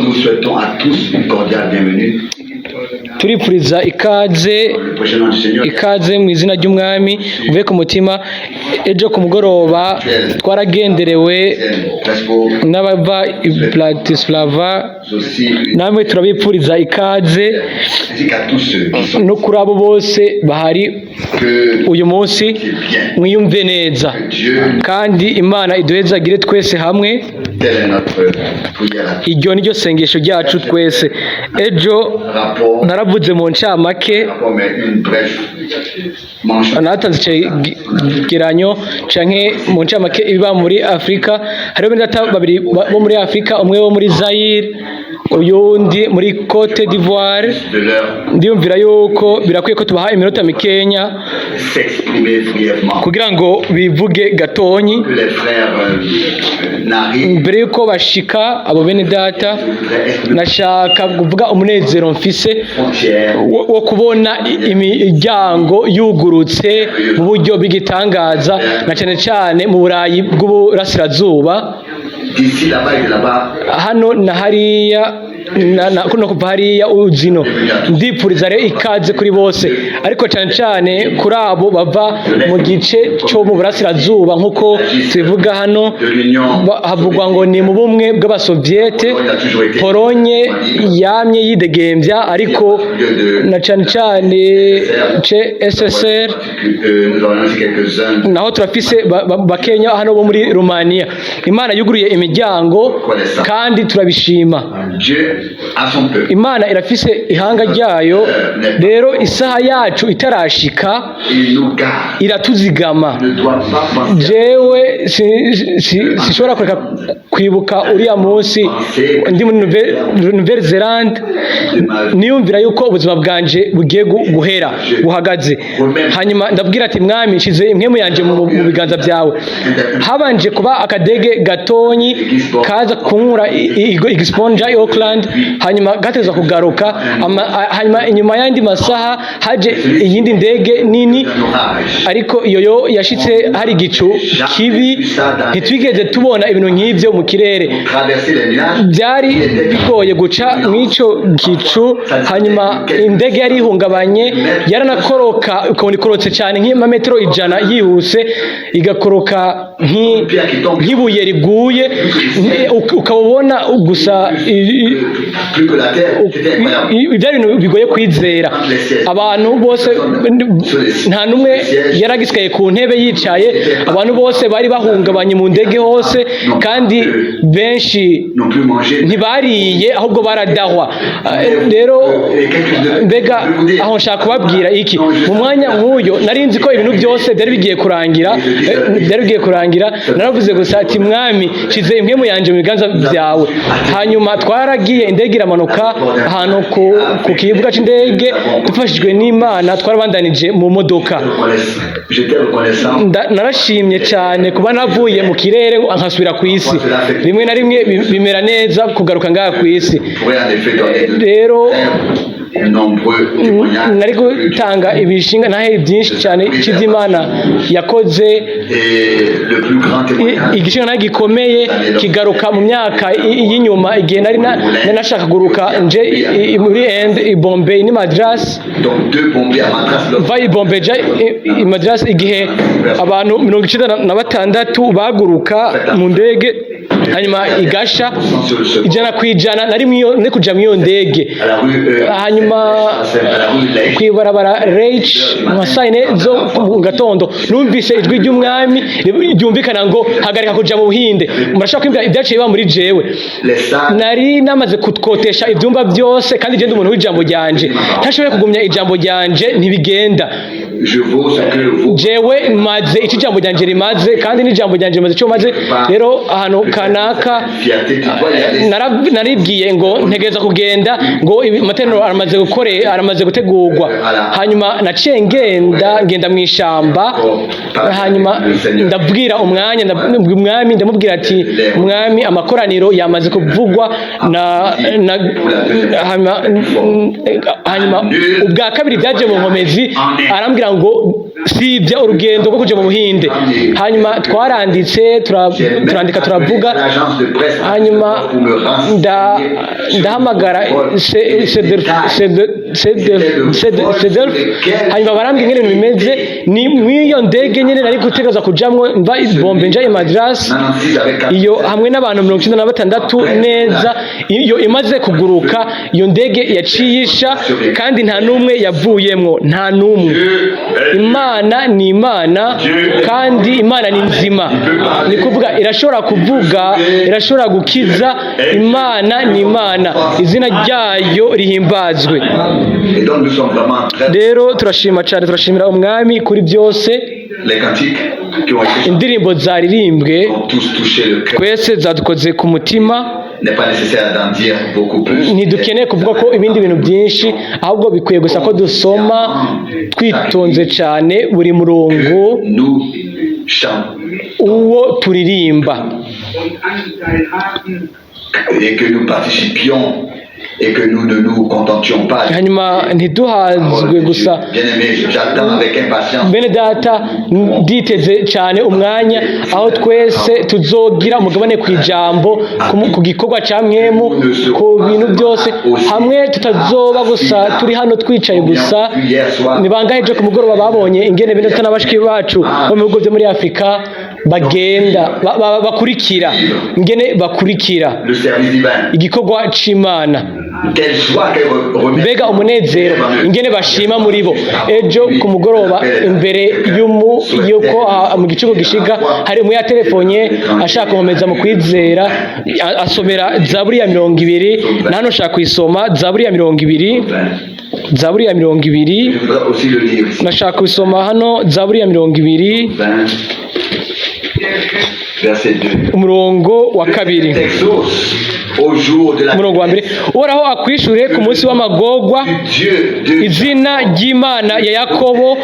Nous souhaitons à tous une cordiale bienvenue. Turipfuriza ikaze. Le prochain nom du Seigneur. Ikaze mu izina ry'Umwami uvuye ku mutima. Ejo ku mugoroba twaragenderewe Crespo, n'abava i Bratislava. aussi, Namwe turabipfuriza ikaze. ainsi qu'à tous ceux qui sont No kuri abo bose bahari que uyu munsi, mwiyumve neza. Dieu, Kandi Imana iduhezagire twese hamwe. telle est notre prière à tous. Iryo ni ryo sengesho ryacu twese. Ejo Rapport, naravuze mu ncamake, rapport, mais une brève mention. Natanze icegeranyo canke mu ncamake ibiba muri Afurika. Hariho bene data babiri bo muri Afurika, umwe wo muri Zaire, uyundi muri Cote d'Ivoire. De leur Ndiyumvira yuko birakwiye ko tubaha iminota mikenya s'exprimer brièvement. kugira ngo bivuge gatonyi. Que les frères n'arrivent, Mbere yuko bashika abo bene data, nashaka kuvuga umunezero mfise frontières, wo kubona imiryango yugurutse mu buryo bw'igitangaza, na cyane cyane mu Burayi bw'uburasirazuba. D'ici là-bas et de là-bas, Hano na hariya na kuno kuva hariya uzino. Ndipfuriza rero ikaze kuri bose, ariko cyane cyane kuri abo bava mu gice cyo mu burasirazuba, nk'uko tubivuga hano. De l'Union Havugwa ngo ni mu bumwe bw'Abasoviete. Polonye yamye yidegembya, ariko na cyane cyane CSSR. Nous aurions aussi quelques-uns Naho turafise bakenya hano bo muri Rumaniya. Imana yuguruye imiryango kandi turabishima. Dieu a son peuple. Imana irafise ihanga ryayo. Rero isaha yacu itarashika, Il nous garde. iratuzigama. Ne doit pas penser Jewe sinshobora kureka kwibuka uriya munsi ndi muri Nouvelle-Zélande, niyumvira yuko ubuzima bwanje bugiye guhera, buhagaze. Hanyuma ndabwira ati: "Mwami, nshize impwemu yanje mu biganza byawe." Habanje kuba akadege gatonyi kaza kunkura i Gisborne i Auckland, hanyuma gateza kugaruka. Hanyuma inyuma y'andi masaha haje iyindi ndege nini, un orage. ariko iyo yo yashitse hari igicu kibi. Ntitwigeze tubona ibintu nk'ibyo mu kirere. Traverser les nuages. Byari bigoye guca mw'ico gicu. Hanyuma indege yari ihungabanye, yaranakoroka, ukabona ikorotse cyane nk'amametero 100 yihuse, igakoroka nk'ibuye riguye, ukaba ubona gusa Plus que la terre, c'était incroyable. Byari ibintu bigoye kwizera. Abantu bose, nta n'umwe yaragisigaye ku ntebe yicaye. Abantu bose bari bahungabanye mu ndege hose, kandi benshi N'ont plus mangé. ntibariye, ahubwo baradahwa. Rero mbega aho nshaka kubabwira iki? Mu mwanya nk'uyo nari nzi ko ibintu byose byari bigiye kurangira, byari bigiye kurangira. Naravuze gusa ati: "Mwami, nshize impwemu yanjye mu biganza byawe." Hanyuma twaragiye, indege iramanuka ahantu ku kibuga c'indege. Dufashijwe n'Imana twarabandanije mu modoka. J'étais reconnaissant. Narashimye cyane kuba navuye mu kirere nkasubira ku isi. Rimwe na rimwe bimera neza kugaruka ngaha ku isi. Pourrais en effet donner de Rero très nombreux témoignages. nari gutanga ibishinga ntahe byinshi cyane cy'iby'Imana yakoze. Et le plus grand témoignage, Igishinga ntahe gikomeye kigaruka mu myaka y'inyuma, igihe nari nashaka kuguruka nje muri Inde, i Bombay ni Madras. Donc deux Bombay à Madras, Mva i Bombay nja i Madras, igihe abantu 96 baguruka mu ndege hanyuma igasha, 100% nari nari kuja mw'iyo ndege. À la rue, Hanyuma à la rue Leich, kw'ibarabara Reich, nka saa 4 zo mu gatondo, numvise ijwi ry'Umwami ryumvikana ngo: "Hagarika kuja mu Buhinde." Murashobora kwibwira ibyaciye biba muri jewe. Les salles, Nari namaze kukotesha ibyumba byose, kandi je ndi umuntu w'ijambo ryanje. Ntashoboye kugumya ijambo ryanje, ntibigenda. Je vaux ce que vaut. Jewe maze icyo ijambo ryanje rimaze, kandi n'ijambo ryanje rimaze icyo maze. Rero ahantu kanaka Fierté, tu dois y aller. Naribwiye ngo ntegereza kugenda, ngo amateraniro aramaze gukore, aramaze gutegurwa. Hanyuma naciye ngenda mu ishamba, hanyuma ndabwira umwanya, ndabwira Umwami, ndamubwira ati: "Mwami, amakoraniro yamaze kuvugwa na Hanyuma ubwa kabiri byaje mu nkomezi, arambwira ngo Sibya urugendo rwo kuja mu Buhinde. Hanyuma twaranditse, turandika, turavuga. Hanyuma ndahamagara Sedelf, hanyuma barambwira ingene ibintu bimeze. Ni mw'iyo ndege nyene nari gutegereza kujamwo mva i Bombay nja i Madras, iyo hamwe n'abantu 96 neza. Iyo imaze kuguruka, iyo ndege yaciye isha, kandi nta n'umwe yavuyemwo, nta n'umwe. Imana ni Imana, kandi Imana ni nzima. Ni kuvuga irashobora kuvuga, irashobora gukiza. Imana ni Imana, izina ryayo rihimbazwe. Et donc nous sommes vraiment très... Rero turashima cyane, turashimira Umwami kuri byose. Les cantiques qui ont été chantés Indirimbo zaririmbwe ont tous touché le cœur. twese zadukoze ku mutima. N'est pas nécessaire d'en dire beaucoup plus. Ntidukeneye kuvuga ko ibindi bintu byinshi, ahubwo bikwiye gusa ko dusoma twitonze cyane buri murongo Que nous chantons uwo turirimba und Anteil haben et que nous participions et que nous ne nous contentions pas. Hanyuma ntiduhazwe gusa. Bien-aimé, j'attends avec impatience Bene data, nditeze cyane umwanya aho twese tuzogira umugabane ku ijambo, ku gikorwa cya mpwemu, ku bintu byose hamwe, tutazoba gusa turi hano twicaye gusa. Ni bangahe ejo ku mugoroba babonye ingene bene data na bashiki bacu bo mu bihugu byo muri Afurika bagenda bakurikira, ingene bakurikira le service divin. igikorwa c'Imana? Quelle joie, quel remerciement. Mbega umunezero, ingene bashima muri bo! Ejo ku mugoroba, imbere y'uko mu gicuku gishiga, hari umwe yatelefonye ashaka gukomeza mu kwizera, asomera Zaburi ya 20. Na hano nshaka kuyisoma, Zaburi ya 20, Zaburi ya 20. Je voudrais aussi le lire ici. Nashaka kuyisoma hano, Zaburi ya 20, 20, verset 2. umurongo wa 2. T'exauce au jour de la Umurongo wa 1: Uhoraho akwishure ku munsi w'amagorwa, Dieu de izina ry'Imana ya Yakobo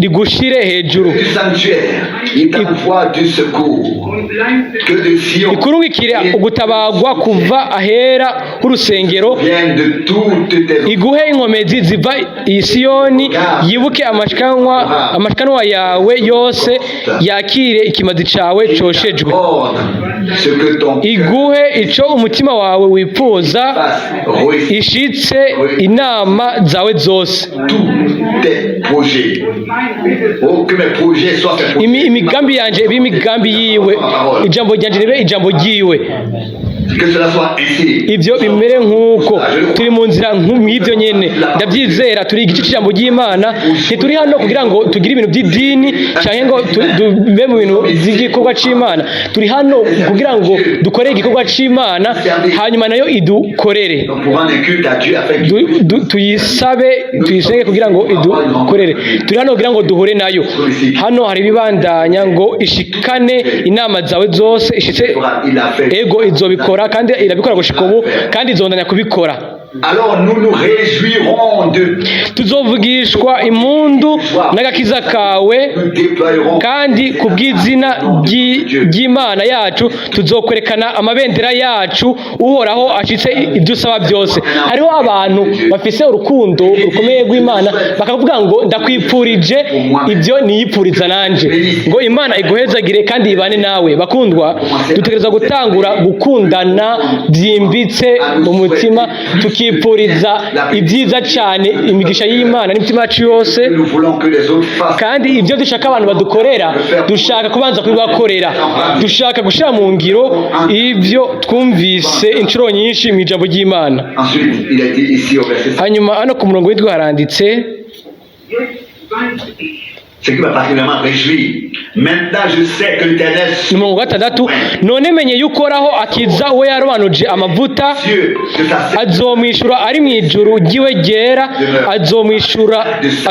rigushire hejuru. Du sanctuaire, il t'envoie du secours. Und bleibt Que de Sion Ikurungikira ugutabagwa kuva ahera h'urusengero, vienne de toutes tes iguhe inkomezi ziva i Siyoni, yibuke amashikanwa yawe yose, yakire ikimazi cawe coshejwe. Accorde ce que ton cœur Iguhe ico umutima wawe wifuza, fasse réussir ishitse inama zawe zose. tous tes projets. Mein Wille Oh, que mes projets soient tes projets. Imigambi yanje ibe imigambi yiwe, ijambo ryanje ribe ijambo ryiwe. Que cela soit ainsi. Ibyo bimere nk'uko turi mu nzira nk'ibyo nyene, ndabyizera. Turi igice cy'ijambo ry'Imana. Ntituri hano kugira ngo tugire ibintu by'idini cyangwa ngo tube mu bintu by'igikorwa c'Imana. Turi hano kugira ngo dukore igikorwa c'Imana, hanyuma nayo idukorere. Donc pour rendre un culte à Dieu afin qu'il Tuyisabe, tuyisenge kugira ngo idukorere. Turi hano kugira ngo duhure nayo. Hano hari ibibandanya ngo ishikane inama zawe zose, ishitse. fera. Il a fait. Ego, izobikora, kandi irabikora gushika ubu, kandi izondanya kubikora. Alors nous nous réjouirons de Tuzovugishwa impundu n'agakiza kawe, nous déployerons kandi ku bw'izina ry'Imana yacu tuzokwerekana amabendera yacu. Uhoraho ashitse ibyo usaba byose. Hariho abantu bafise urukundo rukomeye rw'Imana, bakavuga ngo ndakwipfurije ibyo niyipfuriza nanje, ngo Imana iguhezagire kandi ibane nawe. Bakundwa, dutegereza gutangura gukundana byimbitse mu mutima, tukipfuriza ibyiza cyane, imigisha y'Imana n'imitima yacu yose. Nous voulons que les autres fassent. Kandi ibyo dushaka abantu badukorera, dushaka kubanza kubibakorera. Dushaka gushyira mu ngiro ibyo twumvise inshuro nyinshi mu ijambo ry'Imana. Ensuite, il a dit ici au verset 5, Hanyuma hano ku murongo w'indwi haranditse: Jetzt weiß ich, ce qui m'a particulièrement réjoui. Maintenant, je sais que l'Éternel, Ni umurongo wa 6: None menye yuko Uhoraho akiza uwo yarobanuje amavuta, Dieu de sa azomwishura ari mu ijuru ryiwe ryera, azomwishura,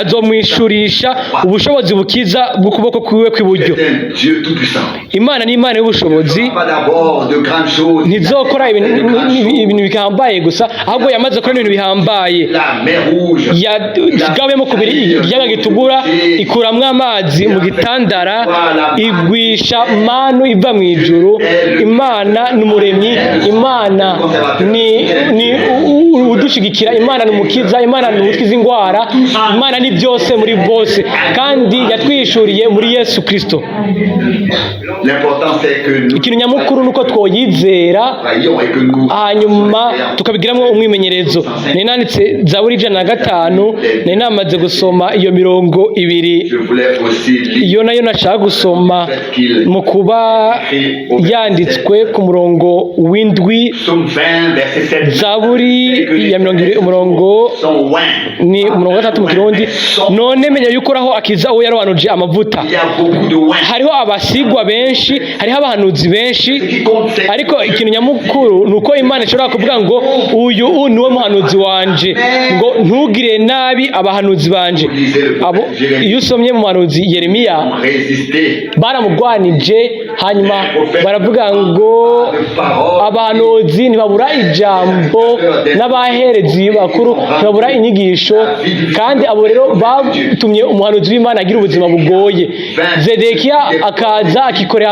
azomwishurisha ubushobozi bukiza bw'ukuboko kwiwe kw'iburyo. est un Dieu tout-puissant. Imana ni Imana y'ubushobozi. Pas d'abord de grandes choses. Ntizokora ibintu bihambaye gusa, ahubwo yamaze gukora ibintu bihambaye. La mer Rouge. Yagabuyemo kubiri ikiyaga gitukura, ikuramwo amazi mu gitandara, igwisha manu iva mu ijuru. Imana ni umuremyi, Imana ni udushigikira, Imana ni umukiza, Imana ni uwukiza indwara, Imana ni byose muri bose, kandi yatwishuriye muri Yesu Kristo. L'important, c'est que nous Ikintu nyamukuru ni uko twoyizera, croyons et que nous hanyuma tukabigiramo umwimenyerezo. Nari nanditse Zaburi 105, nari namaze gusoma iyo mirongo ibiri. Je voulais aussi lire Iyo nayo nashaka gusoma mu kuba yanditswe ku murongo w'indwi. Psaume 20, verset 7. Zaburi ya 20, umurongo Son oint. ni umurongo wa gatandatu mu Kirundi: "None menya yuko Uhoraho akiza uwo yarobanuje amavuta." Il y a beaucoup de oints. Hariho abasigwa benshi, hariho abahanuzi benshi, Ce qui compte, c'est ariko ikintu nyamukuru ni uko Imana ishobora kuvuga ngo uyu niwe muhanuzi wanje, ngo ntugire nabi abahanuzi banje. Abo iyo usomye mu muhanuzi Yeremiya, résister. baramugwanije, hanyuma baravuga ngo abahanuzi ntibabura ijambo n'abaherezi bakuru ntibabura inyigisho. Kandi abo rero batumye umuhanuzi w'Imana agira ubuzima bugoye. Zedekiya akaza akikorera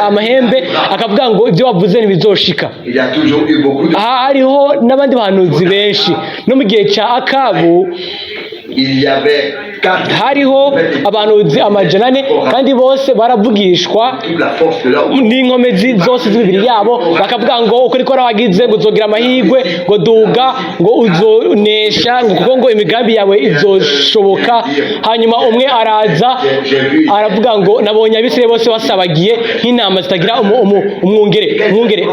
amahembe, akavuga ngo ibyo wavuze ntibizoshika. Il y a toujours eu beaucoup de. Aha hariho n'abandi bahanuzi benshi. No mu gihe cya Akabu Il y avait quatre. hariho abahanuzi 400, kandi bose baravugishwa Toute la force de leur. n'inkomezi zose z'imibiri yabo, bakavuga ngo uko niko wagize, ngo uzogira amahirwe, ngo duga, ngo uzonesha, ngo kuko ngo imigambi yawe izoshoboka. Hanyuma umwe araza aravuga ngo nabonye Abisirayeli bose basabagiye nk'intama zitagira umwungere.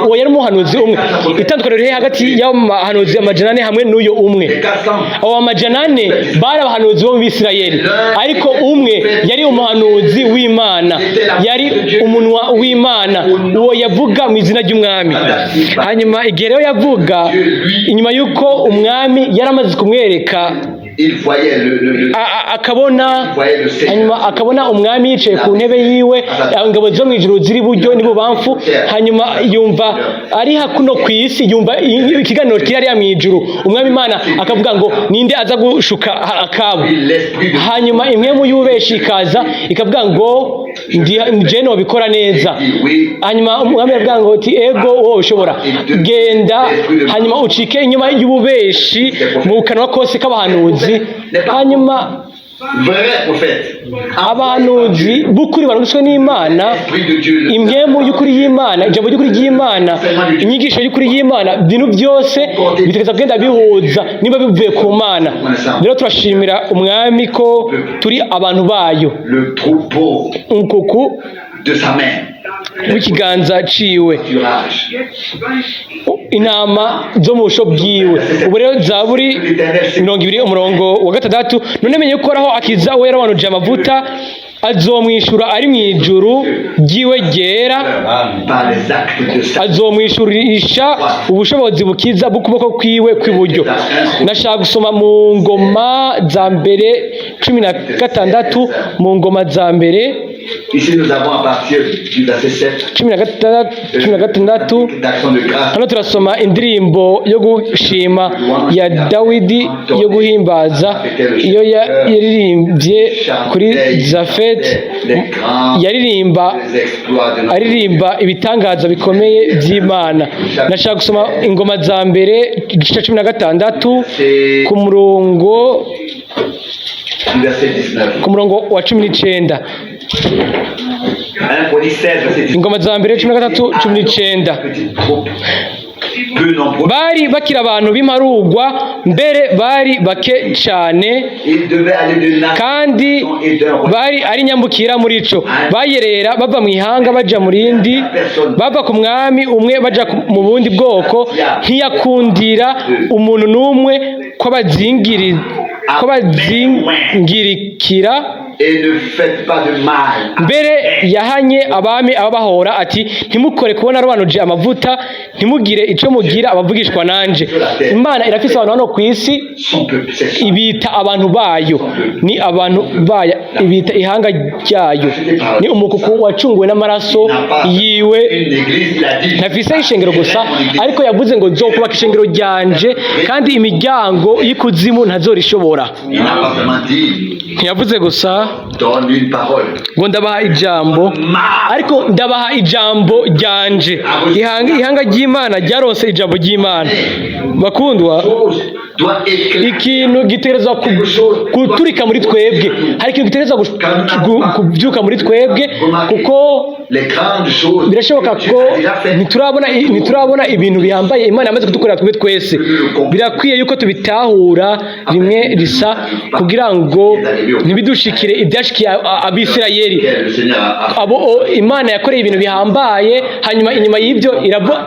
Uwo yari umuhanuzi umwe. Itandukaniro riri hagati y'abahanuzi 400 hamwe n'uyo umwe? 400. Abo 400 bari abahanuzi bo mu Bisirayeli, ariko umwe yari umuhanuzi w'Imana, yari umunwa w'Imana, uwo yavuga mu izina ry'umwami. Hanyuma igihe rero yavuga, inyuma y'uko umwami yari amaze kumwereka, Il voyait le akabona, hanyuma akabona umwami yicaye ku ntebe yiwe, ingabo zo mu ijuru ziri iburyo n'ibubamfu. Hanyuma yumva ari hakuno ku isi, yumva ikiganiro kiri hariya mu ijuru, umwami Imana akavuga ngo ninde aza gushuka Akabu? L'esprit de Hanyuma imwe mu y'ubeshi ikaza ikavuga ngo ndi je nobikora neza. Oui. Hanyuma umwami aravuga ngo ati ego, wowe ushobora, genda, hanyuma ucike inyuma y'ububeshi mu kanwa kose k'abahanuzi. Hanyuma Vrai prophète. abahanuzi b'ukuri barungitswe n'Imana, Esprit de Dieu. impwemu y'ukuri y'Imana, ijambo ry'ukuri ry'Imana, inyigisho y'ukuri y'Imana, ibintu byose bitegereza kugenda bihuza niba bivuye ku Mana. Rero turashimira umwami ko turi abantu bayo, Le troupeau umukuku de sa main. w'ikiganza ciwe, Pâturage. Intama zo mu busho bwiwe. Ubu rero Zaburi 20, umurongo wa gatandatu: "None menye ko Uhoraho akiza uwo yarobanuje amavuta, azomwishura ari mu ijuru ryiwe ryera, Par les actes de sa azomwishurisha ubushobozi bukiza bw'ukuboko kwiwe kw'iburyo." Nashaka gusoma mu Ngoma za Mbere 16, mu Ngoma za Mbere Ici, nous avons à partir du verset 7, 16, 16. D'action de grâce. Hano turasoma indirimbo yo gushima ya Dawidi, yo guhimbaza, iyo yaririmbye kuri Zafeti, yaririmba Les exploits de notre aririmba ibitangaza bikomeye by'Imana. Nashaka gusoma Ingoma za Mbere igice cya 16 ku murongo Du verset 19. ku murongo wa 19. 1 Chroniques 16, verset 19. Ingoma za Mbere 13, 19. Petite troupe, peu nombreux. Bari bakiri abantu b'imparugwa, mbere bari bake cyane, Ils devaient aller de nation kandi et d'un roi. bari ari nyambukira muri ico, bayerera bava mu ihanga baja mu rindi, bava ku mwami umwe baja mu bundi bwoko. Ntiyakundira umuntu n'umwe ko abazingirikira. Et ne faites pas de mal. Mbere yahanye abami ababahora ati ntimukore kubona arobanuje amavuta, ntimugire ico mugira abavugishwa nanje. Imana irafise abantu hano ku isi, Son peuple, c'est ça. ibita abantu bayo, ni abantu bayo, ibita ihanga ryayo, ni umukuku wacunguwe n'amaraso Il n'a pas yiwe. une église, il a dit. Ntafise ishengero gusa, ariko yavuze ngo nzokubaka ishengero ryanje kandi imiryango y'ikuzimu ntazorishobora. Il n'a pas seulement dit, Ntiyavuze gusa donne une parole. ngo ndabaha ijambo, ariko ndabaha ijambo ryanje. Ihanga ry'Imana ryaronse ijambo ry'Imana. Bakundwa, Chose doit éclater. ikintu gitegerezwa guturika muri twebwe. Hari ikintu gitegerezwa kubyuka muri twebwe, kuko Les grandes choses birashoboka que Dieu ko a déjà faites. Ntiturabonaibintu bihambaye Imana yamaze kudukorera twebwe twese. Birakwiye yuko tubitahura rimwe risa, kugira ngo ntibidushikire ibyashikiye Abisirayeli. Que le Seigneur a Abo Imana yakoreye ibintu bihambaye, hanyuma inyuma y'ibyo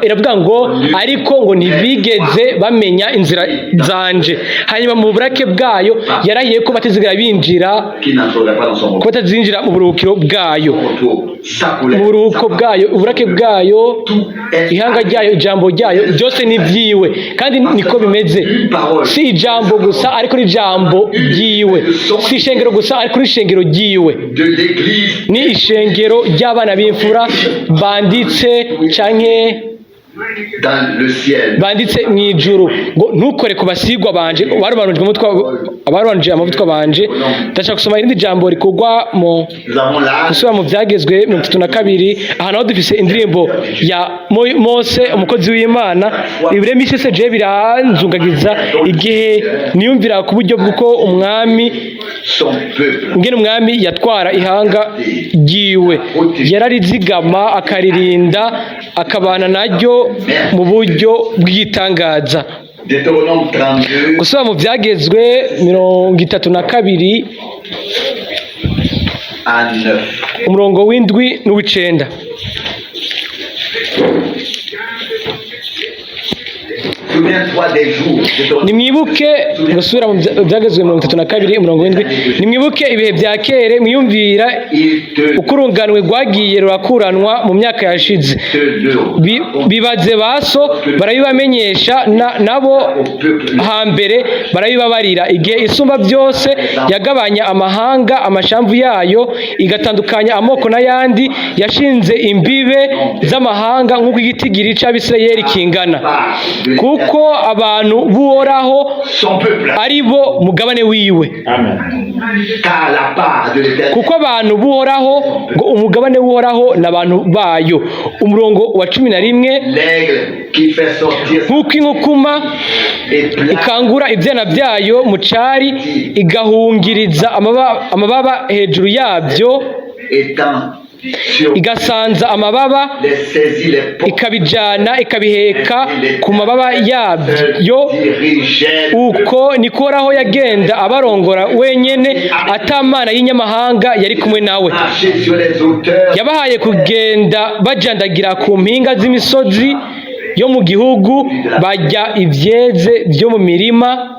iravuga ngo ariko ngo ntibigeze bamenya inzira zanje. Hanyuma mu burake bwayo yarahiye ko batazigera binjira, qui n'entrerait pas dans son ko repos. batazinjira mu buruhukiro bwayo. Repos, sa colère, Mu buruhuko bwayo, uburake bwayo, ihanga ryayo, ijambo ryayo, byose ni ibyiwe. Kandi niko bimeze, si ijambo gusa, ariko n'ijambo ryiwe, si ishengero gusa, ariko n'ishengero ryiwe. De l'église Ni ishengero ry'abana b'imfura banditse canke dans le ciel. banditse mu ijuru, ngo ntukore ku basigwa banje, abarobanujwe umutwe, abarobanuje amavuta banje. Ndashaka gusoma irindi jambo rikugwa mu Nous avons là gusubira mu Byagezwe 32. Aha naho dufise indirimbo ya Mose umukozi w'Imana. Ibirema se je biranzungagiza igihe niyumvira ku buryo bw'uko umwami, son peuple. ngene umwami yatwara ihanga ryiwe, yararizigama, akaririnda, akabana naryo mu buryo bw'igitangaza. Deutéronome 32, Gusubira mu Byagezwe 32, à 9. umurongo w'indwi n'uw'icenda. Souviens-toi des jours. Deutéronome Nimwibuke, gusubira mu Byagezwe 32, umurongo w'indwi: nimwibuke ibihe bya kere, mwiyumvira Il te, uko urunganwe rwagiye rurakuranwa mu myaka yashize. Te le Bibaze baso, barabibamenyesha, nabo au peuple. hambere barabibabarira, igihe Isumba Byose yagabanya amahanga amashamvu yayo, igatandukanya amoko n'ayandi, yashinze imbibe z'amahanga nk'uko igitigiri c'Abisirayeli kingana, kuko abantu b'Uhoraho Son peuple. ari bo mugabane wiwe. Car la part de l'Éternel Kuko abantu b'Uhoraho, ngo umugabane w'Uhoraho ni abantu bayo. Umurongo wa 11: l'aigle qui fait sortir Nk'uko inkukuma et place ikangura ibyana byayo mu cari, igahungiriza amababa hejuru yabyo, étend sur igasanza amababa, les saisit, les porte, ikabijyana, ikabiheka ku mababa yabyo, dirigeait uko niko Uhoraho yagenda abarongora wenyene, atamana y'inyamahanga yari kumwe nawe. Marcher sur les hauteurs Yabahaye kugenda bajandagira ku mpinga z'imisozi yo mu gihugu, bajya ivyeze byo mu mirima.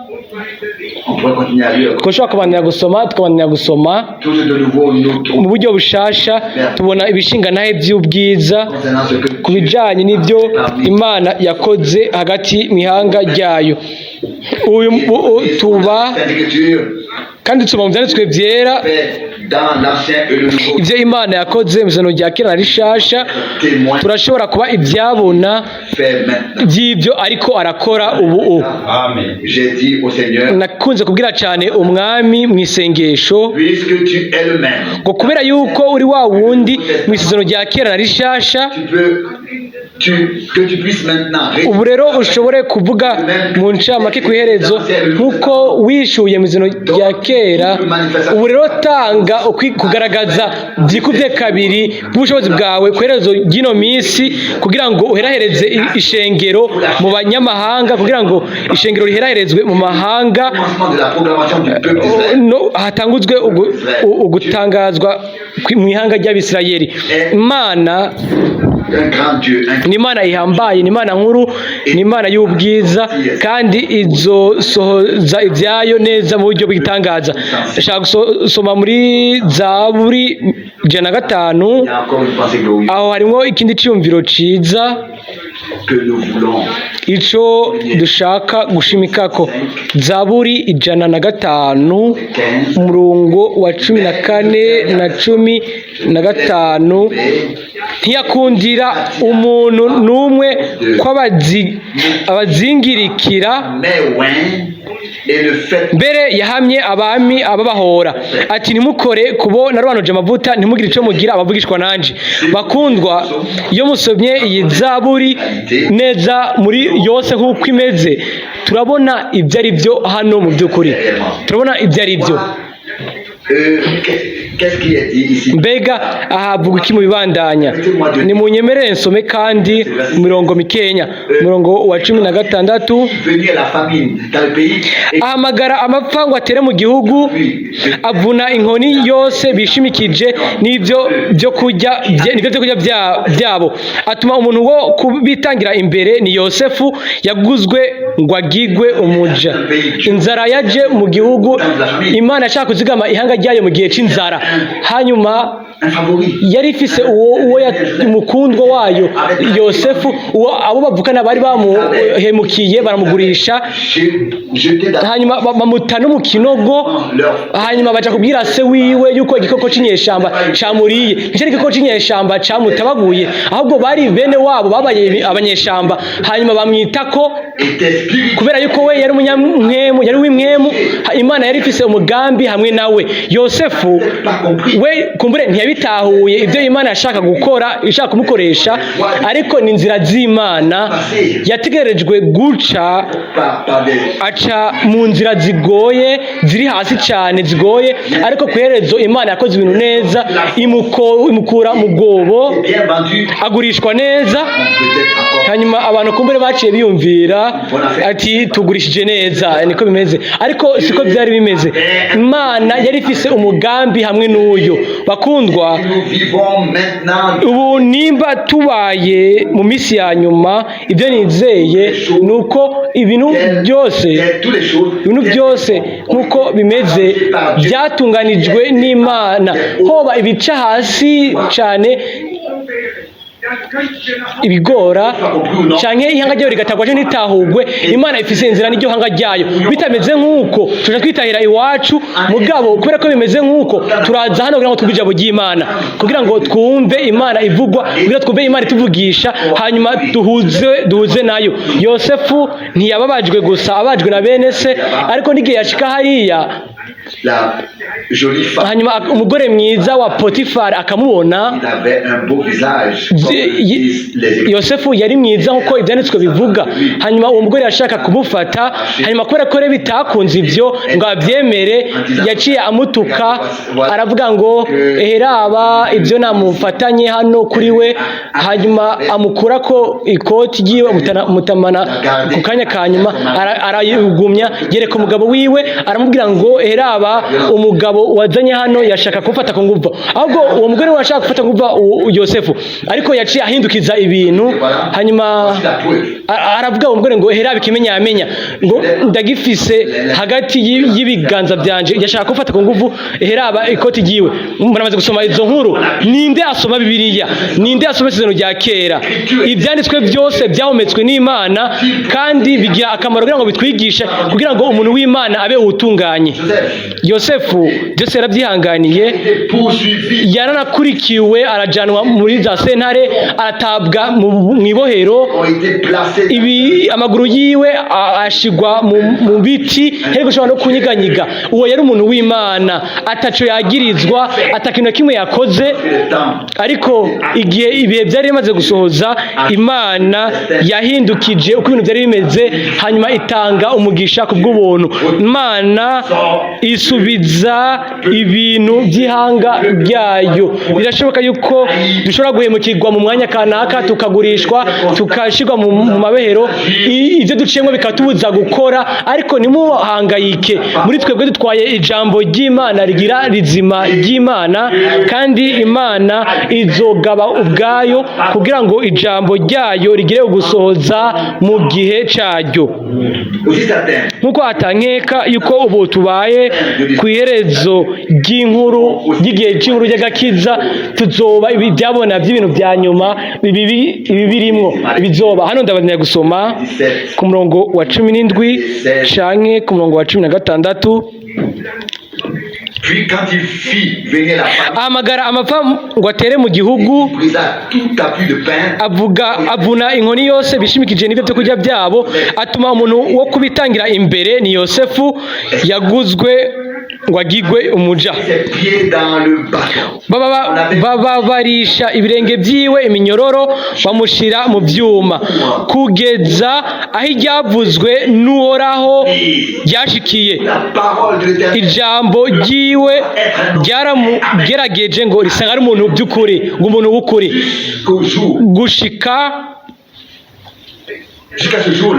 On pourrait continuer à lire. Twashobora kubandanya gusoma, tukabandanya gusoma. Toujours de nouveau, nous trouvons Mu buryo bushasha tubona ibishingantahe by'ubwiza concernant ce que ku bijanye n'ibyo Imana yakoze hagati mu ihanga ryayo. Uyu tuba Sainte Écriture kandi tubona mu Vyanditswe Vyera fait dans l'Ancien et le Nouveau ibyo Imana yakoze mu Isezerano rya Kera na rishasha. témoin Turashobora kuba ibyabona fait maintenant. by'ibyo ariko arakora ubu. Amen. J'ai dit au Seigneur, Nakunze kubwira cyane Umwami mu isengesho puisque tu es le même, ngo kubera yuko uri wa wundi mu Isezerano rya Kera na rishasha, tu peux, tu, que tu puisses maintenant ubu rero ushobore kuvuga mu ncamake ku iherezo nk'uko wishyuye mu Isezerano rya Kera, ubu rero tanga kugaragaza byikubye kabiri bw'ubushobozi bwawe ku iherezo ry'ino minsi, kugira ngo uherahereze ishengero mu banyamahanga, kugira ngo ishengero riheraherezwe mu mahanga, commencement de la proclamation du peuple d'Israël. No hatanguzwe ugutangazwa mu ihanga ry'Abisirayeli. Imana Un grand Dieu, un ni Imana ihambaye, ni Imana nkuru, ni Imana y'ubwiza, kandi izosohoza ibyayo neza mu buryo bw'igitangaza. Ndashaka gusoma muri Zaburi 105. Il y a encore une pensée glorieuse Aho harimo ikindi cyiyumviro ciza que nous voulons. ico dushaka gushimikako. Zaburi 105, umurongo wa 14 na 15. Mais Ntiyakundira umuntu n'umwe ko abazingirikira. Mais oint et ne faites Mbere yahamye abami ababahora ati: "Ntimukore kubo narobanuje amavuta, ntimugire icyo mugira abavugishwa nanje." Bakundwa, iyo musomye iyi zaburi neza muri yose nk'uko imeze, turabona ibyo ari byo hano. Mu by'ukuri turabona ibyo ari byo. Qu'est-ce qui est dit ici? Mbega ahavuga iki mu bibandanya? Nimunyemerere nsome kandi mirongo mikenya, umurongo wa 16. Venu à la famine dans le pays et Ahamagara amapfa ngo atere mu gihugu, avuna inkoni yose bishimikije n'ibyo byo kurya byabo. Atuma umuntu wo kubitangira imbere, ni Yosefu yaguzwe ngo agigwe umuja. Inzara yaje mu gihugu, Imana yashaka kuzigama ihanga ryayo mu gihe c'inzara. Hanyuma un favori. yari ifise uwo umukundwa wayo Yosefu, uwo abo bavukana bari bamuhemukiye baramugurisha. Jeté dans Hanyuma bamuta no mu kinogo. leur Hanyuma baja kubwira se wiwe yuko igikoko c'inyeshamba camuriye. Nticari igikoko c'inyeshamba camutabaguye, ahubwo bari bene wabo babaye abanyeshamba, hanyuma bamwitako. Était spirituel. Kubera yuko we yari umunyamwemu, yari uw'imwemu, Imana yari ifise umugambi hamwe nawe. Yosefu Pas compris. we kumbure ntiyabitahuye ibyo Imana yashaka gukora, ishaka kumukoresha, ariko ni inzira z'Imana yategerejwe guca. Par des Aca mu nzira zigoye, ziri hasi cyane, zigoye, ariko ku iherezo Imana yakoze ibintu neza, imukura mu bwobo. Bien vendu. Agurishwa neza. Peut-être encore. Hanyuma abantu kumbure baciye biyumvira ati: "Tugurishije neza, niko bimeze." Ariko siko byari bimeze. Imana yari ifise umugambi hamwe n'uyu. Bakundwa, Nous vivons maintenant ubu nimba tubaye mu minsi ya nyuma, ibyo nizeye ni uko ibintu byose, toutes les choses ibintu byose nk'uko bimeze byatunganijwe n'Imana, hoba ibica hasi cyane, ibigora, canke ihanga ryayo rigatagwa canke ntitahugwe, Imana ifise inzira n'iryo hanga ryayo. Bitameze nk'uko, tuja twitahira iwacu. Mugabo kubera ko bimeze nk'uko, turaza hano kugira ngo twumve ijambo ry'Imana, kugira ngo twumve Imana ivugwa, kugira twumve Imana ituvugisha, hanyuma duhuze nayo. Yosefu ntiyababajwe gusa abajwe na bene se, ariko n'igihe yashika hariya, la jolie femme hanyuma umugore mwiza wa Potifari akamubona. il avait un beau visage comme disent les Écritures. Yosefu yari mwiza nk'uko ibyanditswe bivuga. Hanyuma uwo mugore yashaka kumufata. Hanyuma kubera ko rero bitakunze ibyo ngo abyemere, yaciye amutuka, aravuga ngo: "Eheraba ibyo namufatanye hano kuri we." Hanyuma amukura ko ikoti ryiwe, amutamana ku kanya ka nyuma, arayigumya, yereka umugabo wiwe, aramubwira ngo: "Eheraba umugabo wazanye hano yashaka kumfata ku nguvu." Ahubwo uwo mugore we yashaka gufata ku nguvu Yosefu, ariko yaciye ahindukiza ibintu. Hanyuma Voici la preuve. Aravuga uwo mugore ngo: "Hera ikimenyamenya ngo ndagifise hagati y'ibiganza byanje, yashaka gufata ku nguvu, heraba ikoti ryiwe." Muramaze gusoma izo nkuru. Ninde asoma Bibiliya? Ninde asoma Isezerano rya Kera? Ibyanditswe byose byahumetswe n'Imana kandi bigira akamaro kugira ngo bitwigishe, kugira ngo umuntu w'Imana abe utunganye. Joseph Yosefu byose yarabyihanganiye. était poursuivi. Yaranakurikiwe, arajanwa muri za sentare, aratabwa mu ibohero. Ont été placés Ibi amaguru yiwe ashigwa mu biti, ntari gushobora no kunyiganyiga. Uwo yari umuntu w'Imana, ataco yagirizwa, atakintu na kimwe yakoze. Le temps. Ariko igihe ibihe byari bimaze gusohoza, Imana yahindukije uko ibintu byari bimeze, hanyuma itanga umugisha ku bw'ubuntu. Imana isubiza ibintu by'ihanga ryayo. Birashoboka yuko dushobora guhemukirwa mu mwanya kanaka, tukagurishwa, tukashyirwa mu mabehero, ibyo duciyemo bikatubuza gukora, ariko ntimuhangayike. Muri twebwe dutwaye ijambo ry'Imana rigira rizima ry'Imana, kandi Imana izogaba ubwayo kugira ngo ijambo ryayo rigire ugusohoza mu gihe cyaryo. Aussi certain Nk'uko atankeka yuko ubu tubaye ku iherezo ry'inkuru ry'igihe cy'inkuru y'agakiza, tuzoba ibi byabona by'ibintu bya nyuma, ibi birimwo bizoba hano. Ndabandanya gusoma 17 ku murongo wa 17 canke ku murongo wa 16. Puis quand il fit venir la famine, Ahamagara amapfa ngo atere mu gihugu. il brisa tout appui de pain. Avuga avuna inkoni yose bishimikije n'ibyo byo kurya byabo, atuma umuntu wo kubitangira imbere, ni Yosefu yaguzwe ngo agigwe umuja. Ses pieds dans le bâton. Bababarisha ibirenge byiwe iminyororo, bamushira mu byuma kugeza aho iryavuzwe n'Uhoraho ryashikiye. La parole de l'Éternel Ijambo ryiwe ryaramugerageje ngo risanga ari umuntu by'ukuri, ngo umuntu w'ukuri. Jusqu'au jour, Gushika jusqu'à ce jour,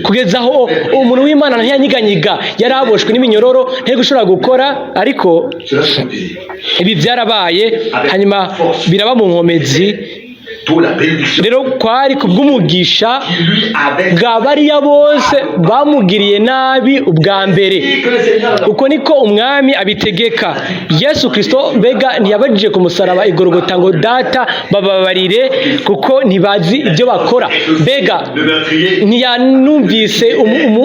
kugeza aho umuntu w'Imana ntiyanyiganyiga, yari aboshwe n'iminyororo, ntiyari gushobora gukora, ariko cela se produisit ibi byarabaye, hanyuma biraba mu nkomezi. Pour la bénédiction Rero kwari kubw'umugisha qui lui avait bwa bariya bose bamugiriye nabi ubwa mbere. dit que le Seigneur Uko niko Umwami abitegeka. Yesu Kirisito mbega ntiyabajije ku musaraba igorogota ngo: "Data, bababarire kuko ntibazi ibyo bakora"? Mbega le meurtrier ntiyanumvise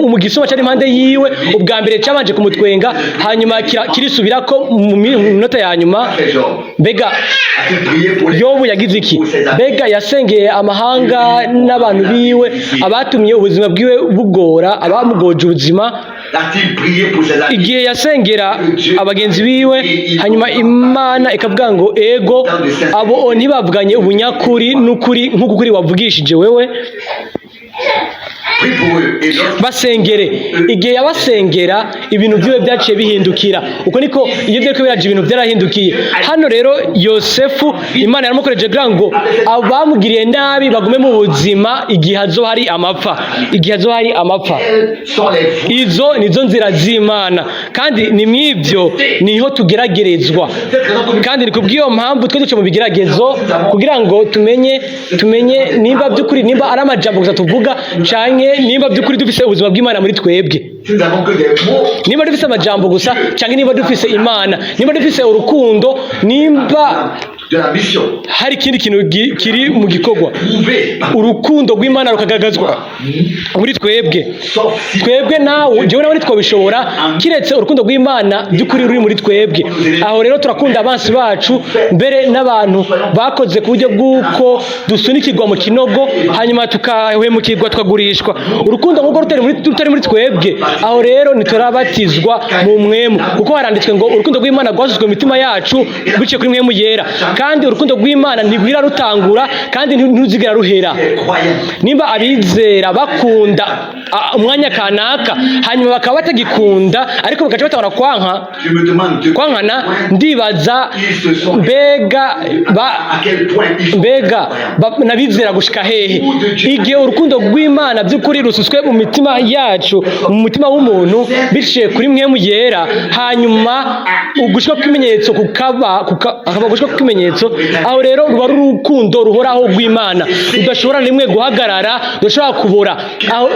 umugisuma cyari impande yiwe ubwa mbere cyabanje kumutwenga, hanyuma kirisubirako mu minota ya nyuma? Fait Job Mbega a-t-il prié pour les Yobu yagize iki? Mbega yasengeye amahanga n'abantu biwe, abatumye ubuzima bwiwe bugora, abamugoje ubuzima? A-t-il prié pour ses amis? Igihe yasengera abagenzi biwe, hanyuma Imana ikavuga ngo: "Ego, abo ntibavuganye ubunyakuri n'ukuri nk'uko ukuri wavugishije wewe." Prie pour eux. Et lorsque Basengere. Igihe yabasengera, ibintu byiwe byaciye bihindukira. Uko niko iyo byariko biraje, ibintu byarahindukiye. Hano rero Yosefu Imana yaramukoreje kugira ngo abamugiriye nabi bagume mu buzima igihe hazoba hari amapfa, igihe hazoba hari amapfa. Quelles sont les voies Izo nizo nzira z'Imana, kandi ni mw'ibyo niho tugeragerezwa. Cette raison que nous Kandi ni kubw'iyo mpamvu twe duca mu bigeragezo, kugira ngo tumenye nimba by'ukuri, nimba ari amajambo gusa tuvuga, canke nimba by'ukuri dufise ubuzima bw'Imana muri twebwe. Si nous avons que des mots, Nimba dufise amajambo gusa, canke nimba dufise Imana, nimba dufise urukundo, nimba de la mission hari ikindi kintu kiri mu gikorwa, prouvé par urukundo rw'Imana rukagaragazwa muri twebwe. sauf si Twebwe nawe, jewe nawe, ntitwabishobora kiretse urukundo rw'Imana by'ukuri ruri muri twebwe. Aho rero turakunda abansi bacu, mbere n'abantu bakoze ku buryo bw'uko dusunikirwa mu kinogo, hanyuma tukahemukirwa, tukagurishwa. Urukundo nk'urwo rutari muri twebwe, aho rero ntiturabatizwa mu mwemu, kuko haranditswe ngo urukundo rw'Imana rwasuzwe mu mitima yacu biciye kuri Mwemu Yera. Kandi urukundo rw'Imana ntigwira rutangura, kandi ntiruzigera ruhera. Les croyants Nimba abizera bakunda umwanya kanaka, hanyuma bakaba batagikunda, ariko bagaca batangura kwanka, Je me demande de kwankana, ndibaza mbega ba à quel point ils sont mbega nabizera gushika hehe? Igihe urukundo rw'Imana by'ukuri rususwe mu mitima yacu, mu mutima w'umuntu, biciye kuri Mwemu Yera, hanyuma ugushika kw'ikimenyetso kukaba, hakaba gushika kw'ikimenyetso, aho rero ruba ari urukundo ruhoraho rw'Imana, rudashobora na rimwe guhagarara, rudashobora kubora. Aho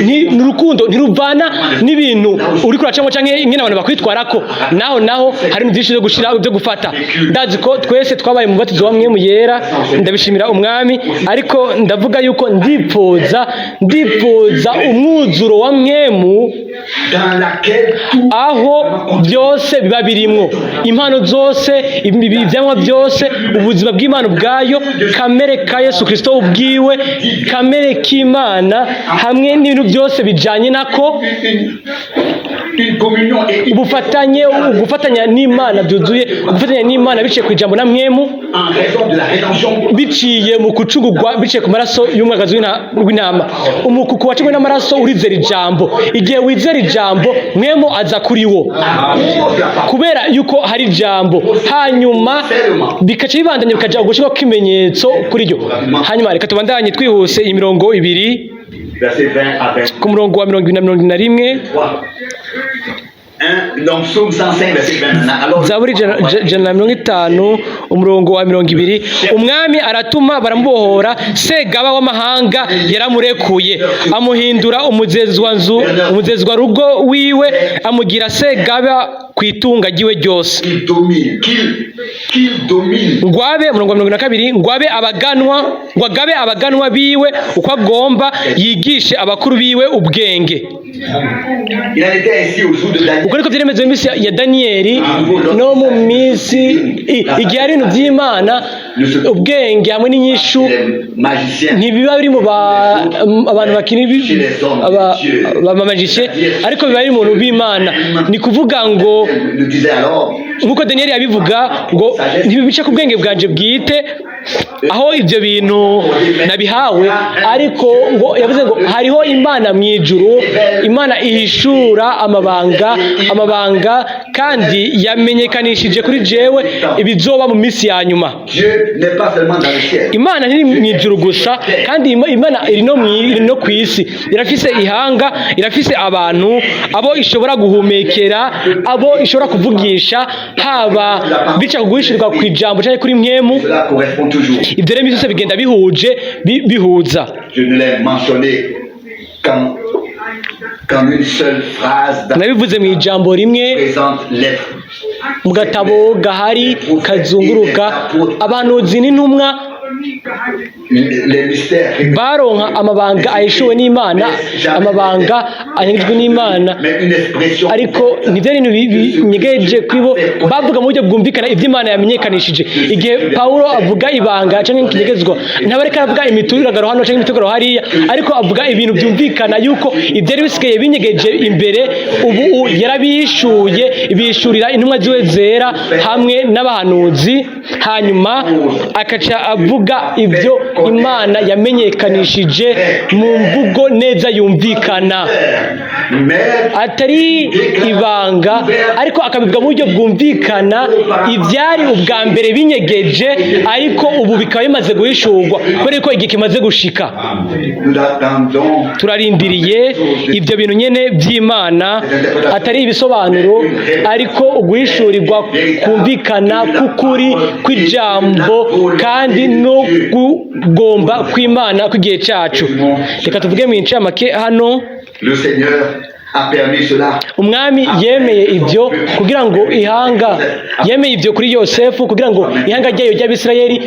ni urukundo ntiruvana n'ibintu uri kuracamo canke ingene abantu bakwitwarako. Naho hari ibintu byinshi byo gushira, byo gufata. Ndazi ko twese twabaye mu batizo wa Mwemu Yera, ndabishimira Umwami, ariko ndavuga yuko ndipfuza umwuzuro wa Mwemu dans laquelle tout aho byose biba birimwo, impano zose, ibyamwa byose, ubuzima bw'Imana ubwayo, kamere ka Yesu Kirisito ubwiwe, kamere k'Imana, hamwe n'ibintu byose bijanye nako. Une communion et une Ubufatanye, gufatanya n'Imana byuzuye, gufatanya n'Imana biciye ku ijambo na Mwemu, en raison de la rédemption biciye mu gucungurwa, biciye ku maraso y'umwagazi w'intama. Umukuku wacungwe n'amaraso urizera ijambo. Igihe wizera ijambo, Mwemu aza kuri wo à cause de la parole. kubera yuko hari ijambo, hanyuma bikaca bibandanya, bikaja gushirwa kw'ikimenyetso kuri ryo. Hanyuma reka tubandanye twihuse imirongo ibiri. Verset 20 à 23. Ku murongo wa 20 na 21. 1, donc Psaume 105, verset 20. Alors, Zaburi 150, umurongo wa 20. Umwami aratuma baramubohora, segaba w'amahanga yaramurekuye, amuhindura umuzezwanzu, umuzezwa rugo wiwe, amugira segaba ku itunga ryiwe ryose. Qu'il domine, qu'il domine. Ngwabe, umurongo wa 22, ngwabe abaganwa, ngo agabe abaganwa biwe uko agomba, yigishe abakuru biwe ubwenge. Il en était ainsi au jour de Daniel. Uko niko byari bimeze mu minsi ya Daniyeli no mu minsi igihe ari ibintu by'Imana, ubwenge hamwe n'inyishu Les magiciens. Ntibiba biri mu abantu bakina aba magiciens, ariko biba biri mu bintu b'Imana. Ni kuvuga ngo Le disait alors, nk'uko Daniyeli yabivuga ngo ntibibice ku bwenge bwanje bwite aho ibyo bintu nabihawe, ariko ngo yavuze ngo hariho Imana mu ijuru, Imana ihishura amabanga, amabanga, kandi yamenyekanishije kuri jewe ibizoba mu minsi ya nyuma. Dieu n'est pas seulement dans le ciel. Imana ntiri mu ijuru gusa, kandi Imana iri no ku isi. Irafise ihanga, irafise abantu abo ishobora guhumekera, abo ishobora kuvugisha, haba bica ku guhishurirwa ku ijambo cyangwa kuri mpwemu. Cela correspond toujours. Ibyo rero byose bigenda bihuje, bihuza. Je ne l'ai mentionné qu'en une seule phrase dans Nabivuze mu ijambo rimwe la présente lettre. Mu gatabo gahari kazunguruka, abahanuzi n'intumwa Les mystères révélés. Baronka amabanga ahishuwe n'Imana, amabanga anyujwe n'Imana. Mais une expression Ariko nibyo bintu binyegeje kuri bo, bavuga mu buryo bwumvikana ibyo Imana yamenyekanishije. Igihe Pawulo avuga ibanga cyangwa ikinyegezwa, ntabwo ariko aravuga imituragaro hano cyangwa imituragaro hariya, ariko avuga ibintu byumvikana yuko ibyari bisigaye binyegeje imbere ubu yarabihishuye, ibihishurira intumwa ziwe zera hamwe n'abahanuzi, hanyuma akaca avuga ibyo Imana yamenyekanishije mu mvugo neza yumvikana. Mais Atari ibanga, ariko akabivuga mu buryo bwumvikana ibyari ubwa mbere binyegeje, ariko ubu bikaba bimaze guhishurwa kubera ko igihe kimaze gushika. Nous attendons Turarindiriye ibyo bintu nyene by'Imana, atari ibisobanuro, ariko uguhishurirwa kumvikana k'ukuri kw'ijambo kandi no kugomba kw'Imana kw'igihe cyacu. Reka tuvuge mu incamake hano. Le Seigneur a permis cela. Umwami yemeye ibyo kugira ngo ihanga, yemeye ibyo kuri Yosefu kugira ngo ihanga ryayo ry'Abisirayeli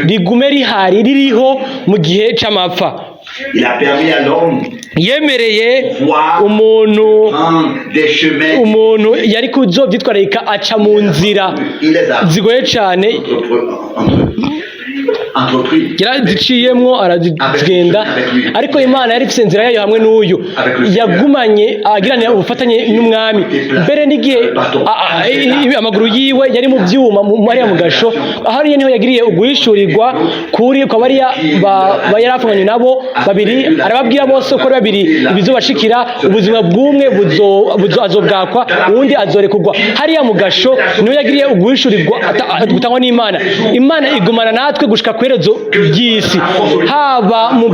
rigume rihari, ririho mu gihe c'amapfa. Il a permis à l'homme Yemereye umuntu prendre des chemins. Umuntu yari kuzovyitwararika aca mu nzira Il les a zigoye cane. Entrepris. Yaraziciyemwo, arazigenda, ariko Imana yari ifise inzira yayo hamwe n'uyu. Yagumanye agiranira ubufatanye n'umwami mbere n'igihe amaguru yiwe yari mu byuma hariya mu gasho. Hariya niho yagiriye uguhishurirwa kuri kwa bariya yari afunganywe nabo babiri, arababwira bose uko ari babiri ibizobashikira: ubuzima bw'umwe azobwakwa, uwundi azorekurwa. Hariya mu gasho niho yagiriye uguhishurirwa gutangwa n'Imana. Imana igumana natwe gushika ku iherezo ry'isi, haba mu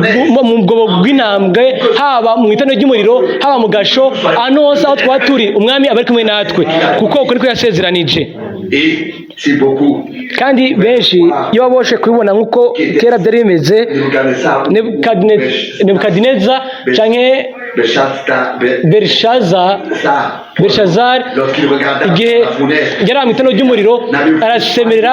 bwobo bw'intambwe, haba mu itano ry'umuriro, haba mu gasho, ahantu hose aho twaba turi, umwami aba ari kumwe natwe, kuko uko niko yasezeranije. Et c'est beaucoup. Kandi benshi iyo baboshe kubibona nk'uko kera byari bimeze, Nebuchadnezzar, Nebukadineza canke Belshazzar, Berishaza, Belshazari, lorsqu'il regarda igihe la fournaise, yari mu itano ry'umuriro, arasemerera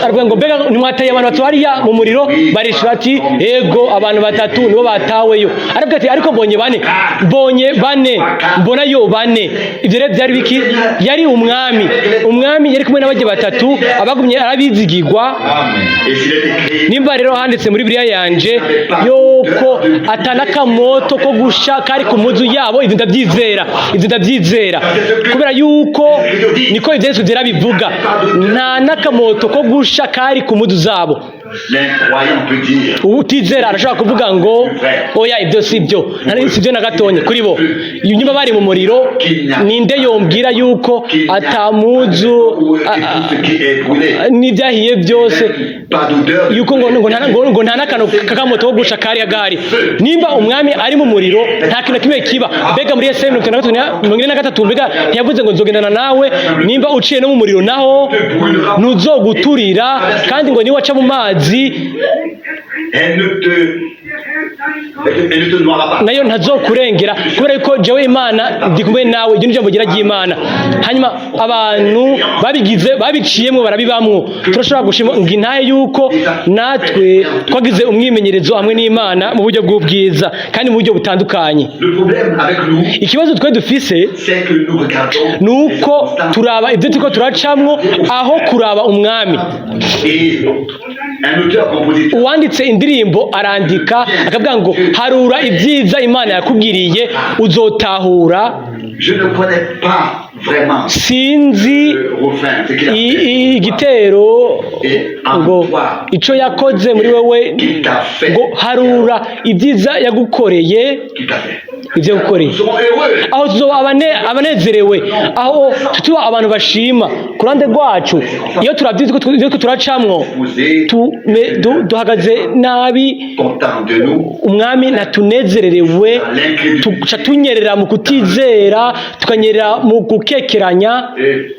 aravuga ngo mbega ntimwateye abantu batatu hariya mu muriro? Barishura ati ego, abantu batatu nibo bataweyo. Aravuga ati ariko mbonye bane, mbonye bane, mbonayo bane. Ibyo rero byari biki? Yari umwami. Umwami yari kumwe n'abajya batatu abagumye arabizigirwa. Et s'il est écrit, Nimba rero handitse muri Bibiliya yanje yuko atanakamoto ko gusha kari ku muzu yabo, ibyo ndabyizera, ibyo ndabyizera, kubera yuko niko Ibyanditswe byera bivuga: nta n'akamoto ko gusha kari ku muzu zabo. L'incroyant peut dire, Utizera arashobora kuvuga ngo oya, ibyo si byo, si byo na gatonya. Kuri bo niba bari mu muriro, ninde yombwira yuko atamuzu et tout ce qui est brûlé, n'ibyahiye byose pas d'odeur, yuko ngo nta n'akantu k'akamoto ko gusha kari gahari? Nimba umwami ari mu muriro, nta kintu na kimwe kiba. Mbega muri Yesaya 53, 43, mbega ntiyavuze ngo nzogendana nawe nimba uciye no mu muriro, naho ntuzoguturira, kandi ngo niwaca mu mazi elle ne te Et ne te noiera pas. Nayo ntazokurengera, kubera yuko jewe Imana ndi kumwe nawe. Iryo ni ijambo ryera ry'Imana. Hanyuma abantu babigize, babiciyemwo, barabibamwo. Turashobora gushima ngo intahe yuko natwe twagize umwimenyerezo hamwe n'Imana mu buryo bw'ubwiza kandi mu buryo butandukanye. Le problème avec nous, Ikibazo twe dufise c'est que nous regardons ni uko turaba ibyo turiko turacamwo aho kuraba Umwami. Et un auteur compositeur Uwanditse indirimbo arandika akavuga ngo: "Harura ibyiza Imana yakubwiriye, uzotahura." Je ne connais pas vraiment Sinzi le refrain, ce qu'il a fait. Igitero ngo ico yakoze muri wewe, ngo harura ibyiza yagukoreye, Qu'il t'a fait. ibyo yagukoreye. Nous serons heureux. Aho tuzoba abanezerewe, aho tuba abantu bashima ku ruhande rwacu. Iyo turavye ivyo turiko turacamwo, Posé, duhagaze nabi, content de nous. Umwami ntatunezererewe, tuca tunyerera mu kutizera, tukanyerera mu gukekeranya, Et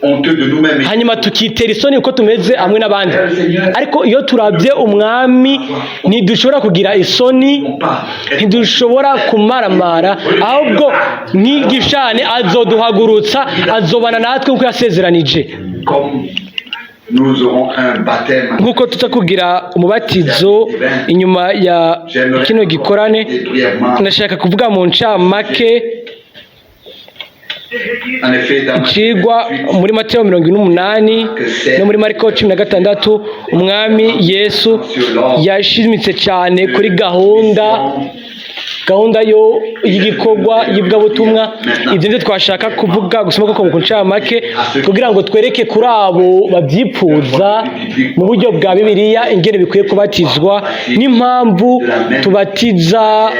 honteux de nous-mêmes. hanyuma tukitera isoni uko tumeze hamwe n'abandi. Ariko iyo turabye Umwami, ntidushobora kugira isoni, Non pas être ntidushobora kumaramara, ahubwo nk'igishane azoduhagurutsa, azobana natwe nk'uko yasezeranije. Comme nous aurons un baptême. Nk'uko tuza kugira umubatizo inyuma ya kino gikorane, Et brièvement, ndashaka kuvuga mu ncamake en effet, dans Matthieu icigwa 28, muri Mateyo 28 no muri Mariko 16. Umwami Yesu yashimitse cyane kuri gahunda yo y'igikorwa y'ivugabutumwa. Ibyo nibyo twashaka kuvuga gusoma koko mu ncamake, kugira ngo twereke kuri abo babyipfuza mu buryo bwa Bibiliya ingene bikwiye kubatizwa n'impamvu tubatiza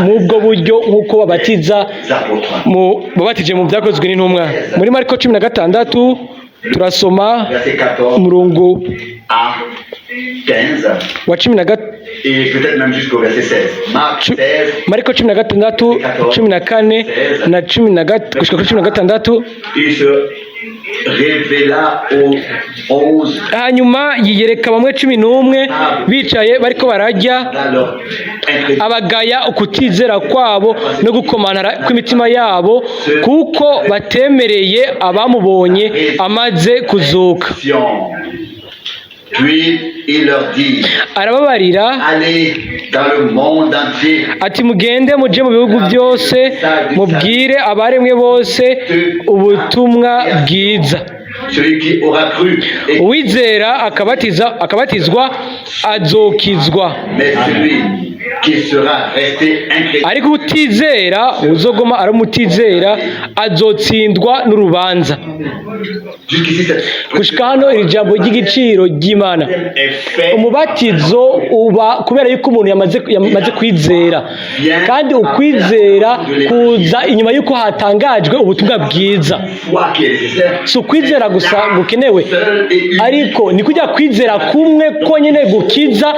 mu ubwo buryo nk'uko babatiza les apôtres. mu babatije mu Byakozwe n'Intumwa. Muri Mariko 16 turasoma Verset 14 umurongo à 15 wa cumi na et peut-être même jusqu'au verset 16. Marc 16, Mariko 16, 14 na cumi na gushika kuri 16. Il se révéla aux 11 Hanyuma yiyereka bamwe 11 bicaye bariko bararya, dans leur incrédulité. abagaya ukutizera kwabo no gukomantara kw'imitima yabo, kuko batemereye abamubonye amaze kuzuka. Puis il leur dit, Arababarira allez dans le monde entier, ati: "Mugende muje mu bihugu byose, mubwire abaremwe bose ubutumwa bwiza." Celui qui aura cru et Uwizera akabatiza akabatizwa azokizwa, mais celui qui sera resté incrédule ariko utizera, uzogoma aramutizera, azotsindwa n'urubanza. Jusqu'ici, cette Gushika hano iri jambo ry'igiciro ry'Imana. est fait Umubatizo uba kubera yuko umuntu yamaze kwizera, kandi ukwizera kuza inyuma yuko hatangajwe ubutumwa bwiza. Foi qui est nécessaire. Si ukwizera gusa gukenewe, Seul et unique. ariko ni kujya kwizera kumwe konyine gukiza,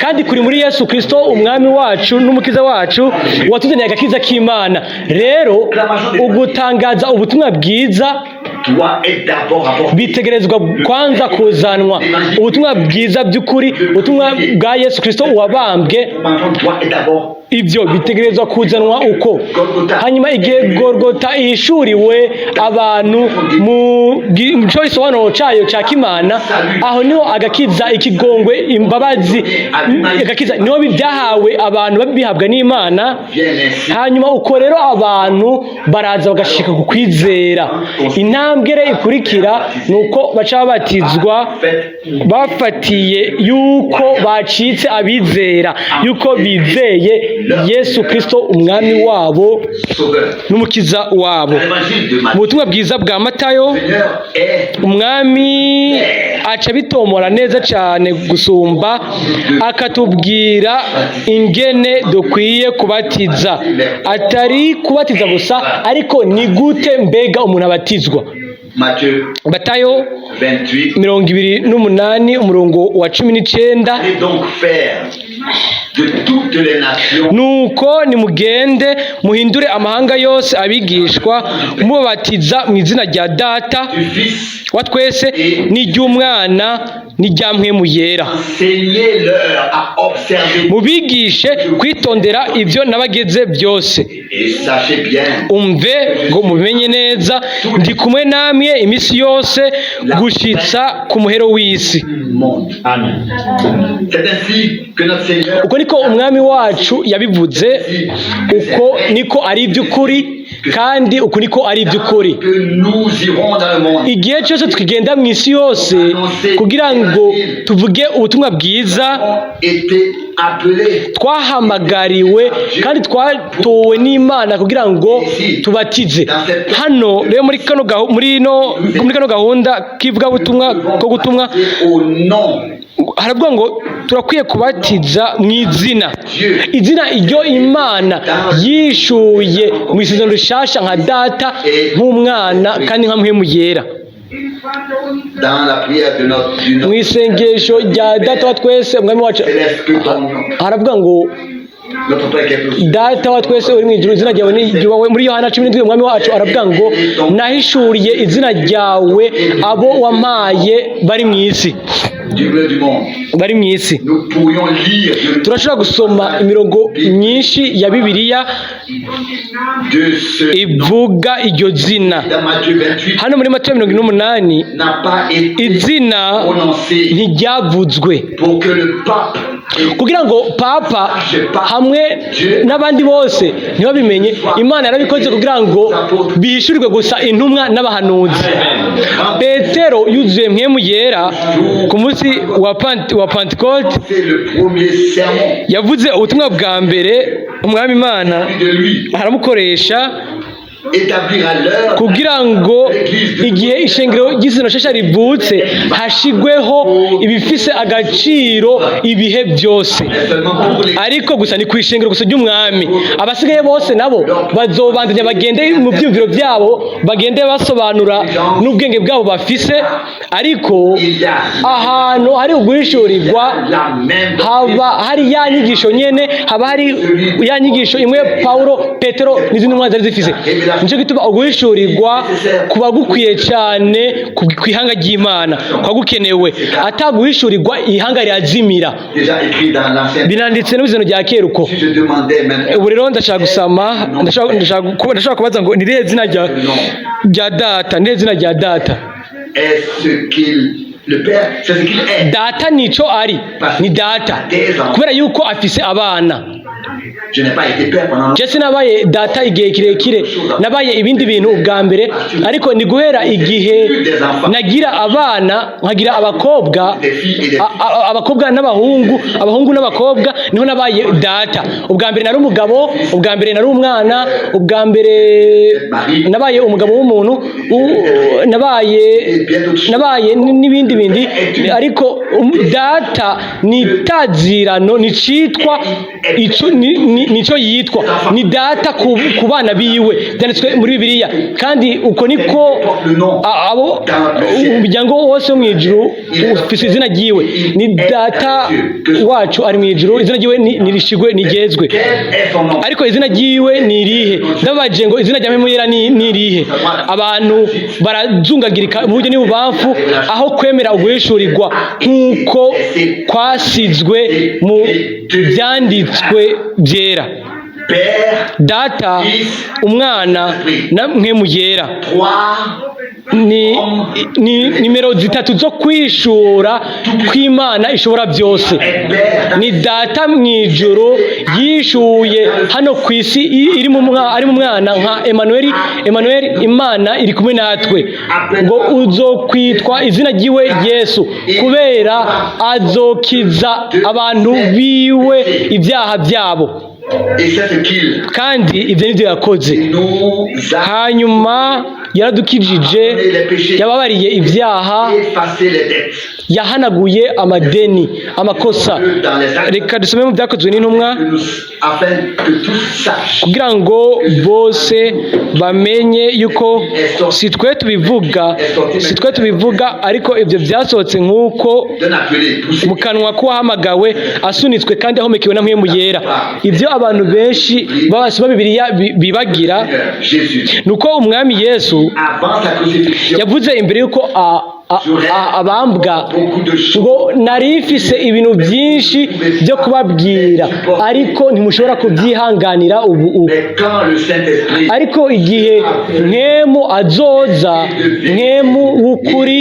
kandi kuri muri Yesu Kristo, Umwami wacu n'Umukiza wacu, watuzaniye agakiza k'Imana. Rero ugutangaza ubutumwa bwiza Doit être d'abord apporté. bitegerezwa kwanza kuzanwa ubutumwa bwiza by'ukuri, ubutumwa bwa Yesu Kristo wabambwe. Doit être d'abord Ibyo bitegerezwa kuzanwa uko. Hanyuma igihe Gorgota ihishuriwe abantu mu cyo isobanuro cyayo cya kimana, aho niho agakiza, ikigongwe, imbabazi, agakiza niho byahawe abantu, bihabwa n'Imana. Viennent ainsi. Hanyuma uko rero abantu baraza bagashika ku kwizera. Intambwe rero ikurikira ni uko baca babatizwa, bafatiye yuko bacitse abizera, yuko bizeye Yesu Kristo, Umwami wabo Sauveur. n'Umukiza wabo. Dans l'évangile de Mu Matthieu, butumwa bwiza bwa Matayo, le Seigneur est Umwami aca bitomora neza cyane gusumba, akatubwira ingene dukwiye kubatiza. Atari kubatiza gusa, ariko ni gute mbega umuntu abatizwa? Matthieu Matayo 28. 28, umurongo wa 19. Allez donc faire de toutes les nations Nuko nimugende muhindure amahanga yose abigishwa, mubabatiza mu izina rya Data du Fils wa twese n'iry'Umwana n'irya Mpwemu Yera. Enseignez-leur à observer Mubigishe kwitondera ibyo nabageze byose. Et sachez bien Umve ngo mubimenye neza, ndi kumwe namwe iminsi yose gushitsa ku muhero w'isi. Monde. Amen. C'est ainsi que notre Seigneur Uko niko Umwami wacu yabivuze, uko niko ari iby'ukuri, kandi uku niko ari iby'ukuri. Que nous irons dans le monde. Igihe cyose twigenda mu isi yose kugira ngo tuvuge ubutumwa bwiza, Ont été appelés twahamagariwe kandi twatowe n'Imana kugira ngo tubatize. Hano rero muri kano gahunda k'ivugabutumwa ko gutumwa, au nom haravuga ngo turakwiye kubatiza mu izina, izina iryo Imana yishuye mu Isezerano Rishasha nka Data, nk'Umwana kandi nka Mpwemu Yera. Dans la prière de notre, du Mu notre isengesho rya Data wa twese, Umwami wacu, céleste, que ton nom, haravuga ngo: notre Père qui est aux cieux, Data wa twese uri mu ijuru, izina ryawe ni ryubahwe. Muri Yohana 17, Umwami wacu aravuga ngo: nahishuriye izina ryawe abo wampaye bari mu isi. Du bleu du monde. Bari mu isi. Nous pourrions lire Turashobora gusoma imirongo myinshi ya Bibiliya de ce nom. ivuga iryo zina. Dans Matthieu 28 Hano muri Matayo 48, n'a pas été izina prononcé ntiryavuzwe pour que le pape kugira ngo papa hamwe n'abandi bose ntibabimenye. Imana yarabikoze kugira ngo bihishurirwe gusa intumwa n'abahanuzi. Petero yuzuye Mpwemu Yera ku munsi wa Pantekote, c'est le premier sermon yavuze ubutumwa bwa mbere. Umwami Imana de lui aramukoresha établir à l'heure kugira ngo igihe ishengero ry'Isezerano Rishasha rivutse, hashigweho ibifise agaciro ibihe byose. Mais seulement pour les Ariko gusa ni ku ishengero gusa ry'Umwami. Abasigaye bose nabo bazobandanya bagende mu byumviro byabo, bagende basobanura n'ubwenge bwabo bafise. Ariko il y a ahantu hari uguhishurirwa, la même haba hari ya nyigisho nyene, haba hari ya nyigisho imwe Paulo, Petero n'izindi ntumwa zari zifise. Nicyo gituma uguhishurirwa kuba gukwiye cyane ku ihanga ry'Imana, kuba gukenewe. Ataguhishurirwa, ihanga rirazimira. Déjà écrit dans l'Ancien. Binanditse no mu Isezerano rya Kera uko. Si je demandais maintenant Ubu rero ndashaka gusama, ndashaka kubaza ngo: ni irihe zina rya Data? Ni irihe zina rya Data? Est ce qu'il le Père, c'est ce qu'il est. Data nico ari, ni Data kubera yuko afise abana. Je n'ai pas été père pendant longtemps. Je sinabaye data igihe kirekire, nabaye ibindi bintu ubwa mbere, ariko ni guhera igihe nagira abana, nkagira abakobwa, Des filles et des abakobwa n'abahungu, abahungu n'abakobwa, niho nabaye data. Ubwa mbere nari umugabo, ubwa mbere nari umwana, ubwa mbere nabaye umugabo w'umuntu, nabaye n'ibindi bindi. Ariko data ni tazirano, ni citwa ico, nico yitwa, ni data ku bana biwe. Byanditswe muri Bibiliya, kandi uko niko abo umuryango wose wo mu ijuru ufise izina ryiwe. Ni Data wacu ari mu ijuru, izina ryiwe nirishigwe, nigezwe. Quel est son nom? Ariko izina ryiwe ni irihe? Ndabaje ngo: izina rya Mpwemu Yera ni irihe? Abantu barazungagirika iburyo n'ibubamfu aho kwemera uguhishurirwa nk'uko kwasizwe mu byanditswe byera. Père, Data, Umwana na Mpwemu Yera trois ni nimero zitatu zo kwishura kw'Imana ishobora byose. Est Père dans Ni Data mu ijuru yishuye hano ku isi ari mu mwana nka Emanueli. Emanueli, Imana iri kumwe natwe. Ngo uzokwitwa izina ryiwe Yesu, kubera azokiza abantu biwe ibyaha byabo. Et c'est ce qu'il Kandi ibyo nibyo yakoze. nous a Hanyuma yaradukijije, yababariye ibyaha, effacé les dettes. yahanaguye amadeni, amakosa. Dans les actes Reka dusome mu Byakozwe n'Intumwa, que nous, afin que tous sachent kugira ngo bose bamenye yuko si twe tubivuga, si twe tubivuga, ariko ibyo byasohotse nk'uko d'un appelé poussé mu kanwa k'uwahamagawe asunitswe kandi ahomekewe na Mpwemu Yera. Ibyo abantu benshi basoma Bibiliya bibagira Seigneur Jésus ni uko Umwami Yesu avant sa crucifixion yavuze imbere y'uko abambwa ngo nari mfise ibintu byinshi byo kubabwira, ariko ntimushobora kubyihanganira ubu. Mais quand le Saint-Esprit Ariko igihe Mpwemu azoza, Mpwemu w'ukuri,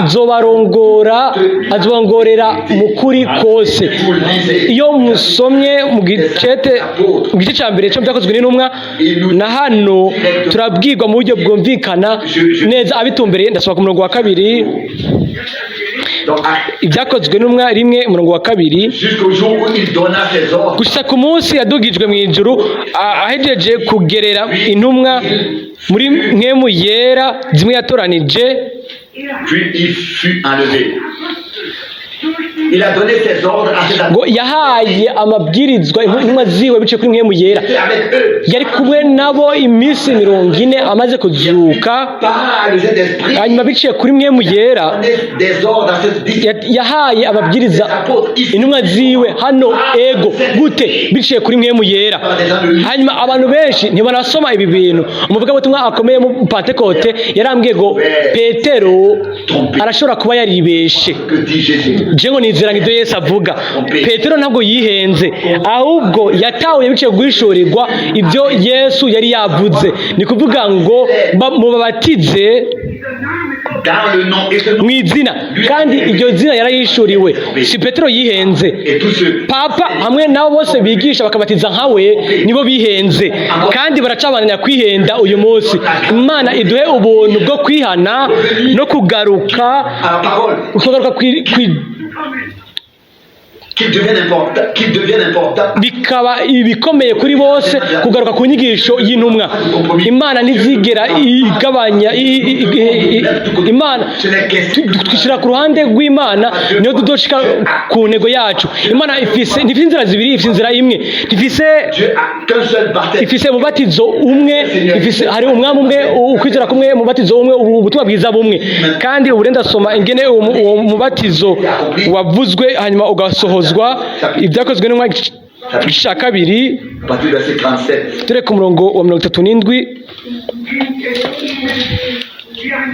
azobarongora, azobarongorera mu kuri kose. Iyo musomye mu gice cya mbere cyo Byakozwe n'Intumwa, na hano turabwirwa mu buryo bwumvikana neza abitumbereye. Ndasoma ku murongo wa 2. Donc, Actes, Ibyakozwe n'Intumwa 1, umurongo wa 2. jusqu'au jour où il donna ses ordres, Gusa ku munsi yadugijwe mu ijuru, ahejeje kugerera intumwa muri Mpwemu Yera zimwe yatoranije. Puis il fut enlevé. Il a donné ses ordres à ses Ngo apôtres. yahaye amabwirizwa intumwa ziwe biciye kuri Mpwemu Yera. Il était avec eux. Yari kumwe nabo iminsi 40 amaze kuzuka. Par le Saint-Esprit, Hanyuma biciye kuri Mpwemu Yera il donnait des ordres à ses disciples. yahaye amabwiriza intumwa ziwe hano. Ego, gute? Biciye kuri Mpwemu Yera. Hanyuma abantu benshi ntibanasoma ibi bintu. Umuvugabutumwa akomeye mu Pantekote yarambwiye ngo Petero arashobora kuba yaribeshe. Que dit Jésus? Je ngo nizera ngo ibyo Yesu avuga. Petero ntabwo yihenze, ahubwo yatahuye biciye guhishurirwa ibyo Yesu yari yavuze, ni kuvuga ngo mubabatize Dans le nom et ce nom. mu izina, kandi iryo zina yarayishuriwe. Si Petero yihenze. Et tous ceux Papa hamwe nabo bose bigisha bakabatiza nkawe nibo bihenze, kandi baracabandanya kwihenda uyu munsi. Imana iduhe ubuntu bwo kwihana no kugaruka à la parole, kugaruka qu'il devienne important, qu'il devienne important. Bikaba ibikomeye kuri bose kugaruka ku nyigisho y'intumwa. Imana ntizigera igabanya Imana Ce n'est question twishyira ku ruhande rw'Imana, niyo tudoshika ku ntego yacu. Imana ifise, ntifise inzira zibiri, ifise inzira imwe. Ntifise Dieu a qu'un seul baptême. Ifise umubatizo umwe. Ifise, hari umwami umwe, ukwizera kumwe, umubatizo umwe, ubutumwa bwiza bumwe. Kandi ubu rero ndasoma ingene uwo mubatizo wavuzwe hanyuma ugasohozwa. Ibyakozwe n'Intumwa, igice cya 2, À partir du verset 37. turi ku murongo wa 37.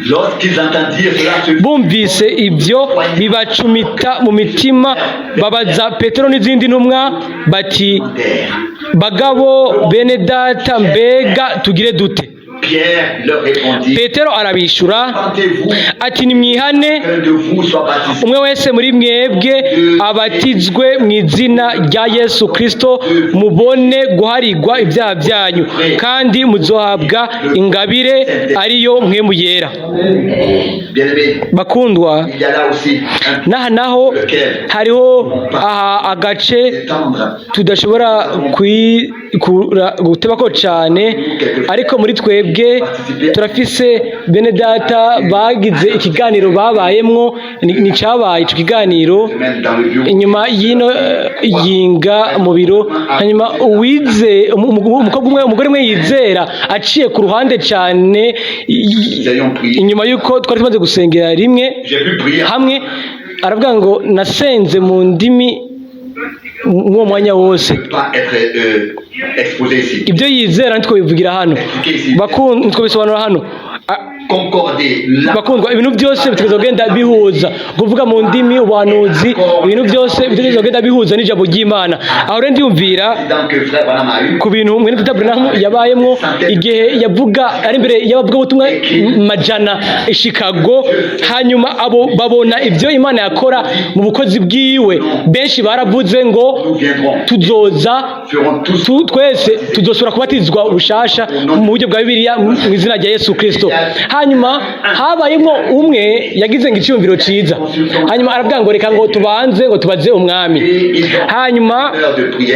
Lorsqu'ils entendirent cela, se Bumvise ibyo bibacumita mu mitima, babaza Petero n'izindi ntumwa bati: "Bagabo bene data, mbega tugire dute?" Pierre leur répondit, Petero arabishura Repentez-vous, ati: "Nimwihane, qu'un de vous soit baptisé umwe wese muri mwebwe abatizwe mu izina rya Yesu Kristo, mubone guharigwa ibyaha byanyu, kandi muzohabwa ingabire ariyo Mpwemu Yera." Bien-aimé, Bakundwa, il y a là aussi un n'aha naho hariho aha agace étendre. tudashobora gutebako cyane, ariko muri twebwe turafise bene data bagize ikiganiro babayemwo. Ni cyabaye ico kiganiro Même dans le bureau. inyuma y'ino yinga mu biro. Hanyuma uwize umukobwa umwe, umugore umwe yizera aciye ku ruhande cyane Nous ayons prié. inyuma y'uko twari tumaze gusengera rimwe J'ai pu prier. hamwe, aravuga ngo nasenze mu ndimi mw'uwo mwanya wose. Pas être exposé ici. Ibyo yizera ntitwobivugira hano, ntitwobisobanura hano. Concorder. La Bakundwa, ibintu byose bitegerezwa kugenda bihuza: kuvuga mu ndimi, ubuhanuzi, ibintu byose bitegerezwa kugenda bihuza n'ijambo ry'Imana. Aho rero ndiyumvira donc que frère Branham a eu. ku bintu mwene data Branham yabayemwo igihe yavuga ari imbere y'abavugabutumwa majana i Chicago. Hanyuma abo babona ibyo Imana yakora mu bukozi bwiwe, benshi baravuze ngo Nous viendrons. tuzoza Ferons tous. Twese tuzosubira kubatizwa bushasha mu buryo bwa Bibiliya mu izina rya Yesu Kristo. Hanyuma habayemo umwe yagize ngo icyumviro ciza, hanyuma aravuga ngo reka ngo tubanze ngo tubaze Umwami. Hanyuma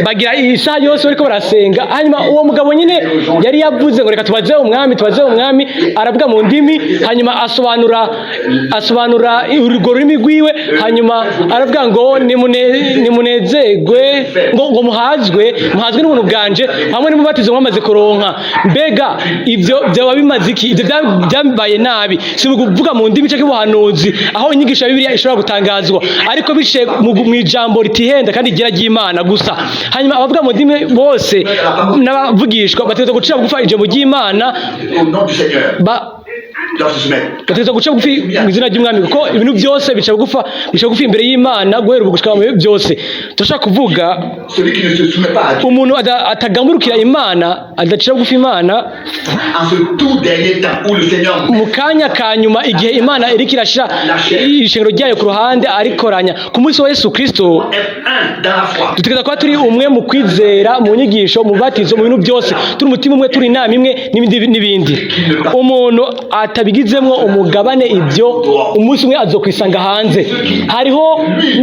bagira isaha yose bariko barasenga. Hanyuma uwo mugabo nyine yari yavuze ngo reka tubaze Umwami, tubaze Umwami, aravuga mu ndimi, hanyuma asobanura urwo rurimi rwiwe. Hanyuma aravuga ngo nimunezerwe, ngo muhazwe n'ubuntu bwanje hamwe n'umubatizo mwamaze kuronka. Mbega ibyo byaba bimaze iki? Ibyo byambaye nabi. Si ukuvuga mu ndimi cyangwa ubuhanuzi aho inyigisho ya Bibiliya ishobora gutangazwa, ariko biciye mu ijambo ritihenda kandi ryera ry'Imana gusa. Hanyuma abavuga mu ndimi bose n'abavugishwa bategerezwa gucira bugufa ijambo ry'Imana. Au nom du Seigneur. Doivent se soumettre. Bategerezwa guca bugufi mu izina ry'umwami, kuko ibintu byose bica bugufi imbere y'Imana guhera ubu gushika mu bihe byose. Turashaka kuvuga Celui qui ne se soumet pas à Dieu, umuntu atagamburukira Imana, adacira bugufi Imana, en ce tout dernier temps où le Seigneur mu kanya ka nyuma igihe Imana iriko irashira ishengero ryayo ku ruhande, arikoranya ku munsi wa Yesu Kristo, est un dans la foi. Dutegereza kuba turi umwe mu kwizera, mu nyigisho, mu batizo, mu bintu byose, turi umutima umwe, turi inama imwe, n'ibindi n'ibindi. Umuntu atabigizemwo umugabane ibyo, umunsi umwe azokwisanga hanze. Hariho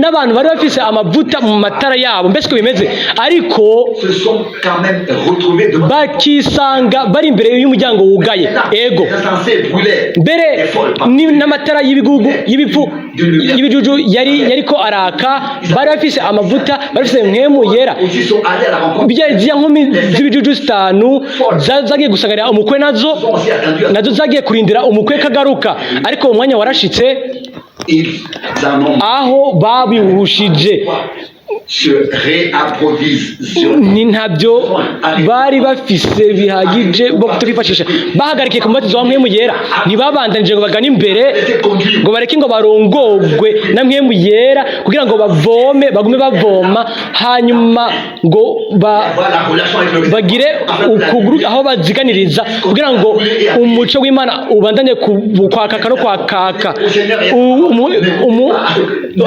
n'abantu bari bafise amavuta mu matara yabo, mbese uko bimeze, ariko Se sont quand même retrouvés devant bakisanga bari imbere y'umuryango wugaye. Ego. Les insensés brûlaient. Mbere Les folles, n'amatara y'ibigugu, y'ibipfu, y'ibijuju yari yariko araka. Bari bafise amavuta, bari bafise Mpwemu Yera. Aussi sont allés à la rencontre. Bijya ziriya nkumi z'ibijuju zitanu zagiye gusanganira umukwe, nazo Ils ont aussi attendu. nazo zagiye kurindira umukwe kagaruka, ariko umwanya warashitse Ils en ont aho babihushije. Se réapprovisionnent. Ni ntabyo bari bafise bihagije bo kwifashisha. Bahagarikiye ku mubatizo wa Mpwemu Yera, ntibabandanije ngo bagane imbere, Laissez conduire. ngo bareke ngo barongogwe na Mpwemu Yera kugira ngo bavome, bagume bavoma, hanyuma ngo Voilà la relation avec le bagire ukuguru aho baziganiriza kugira ngo umuco w'Imana ubandanye kwakaka no kwakaka.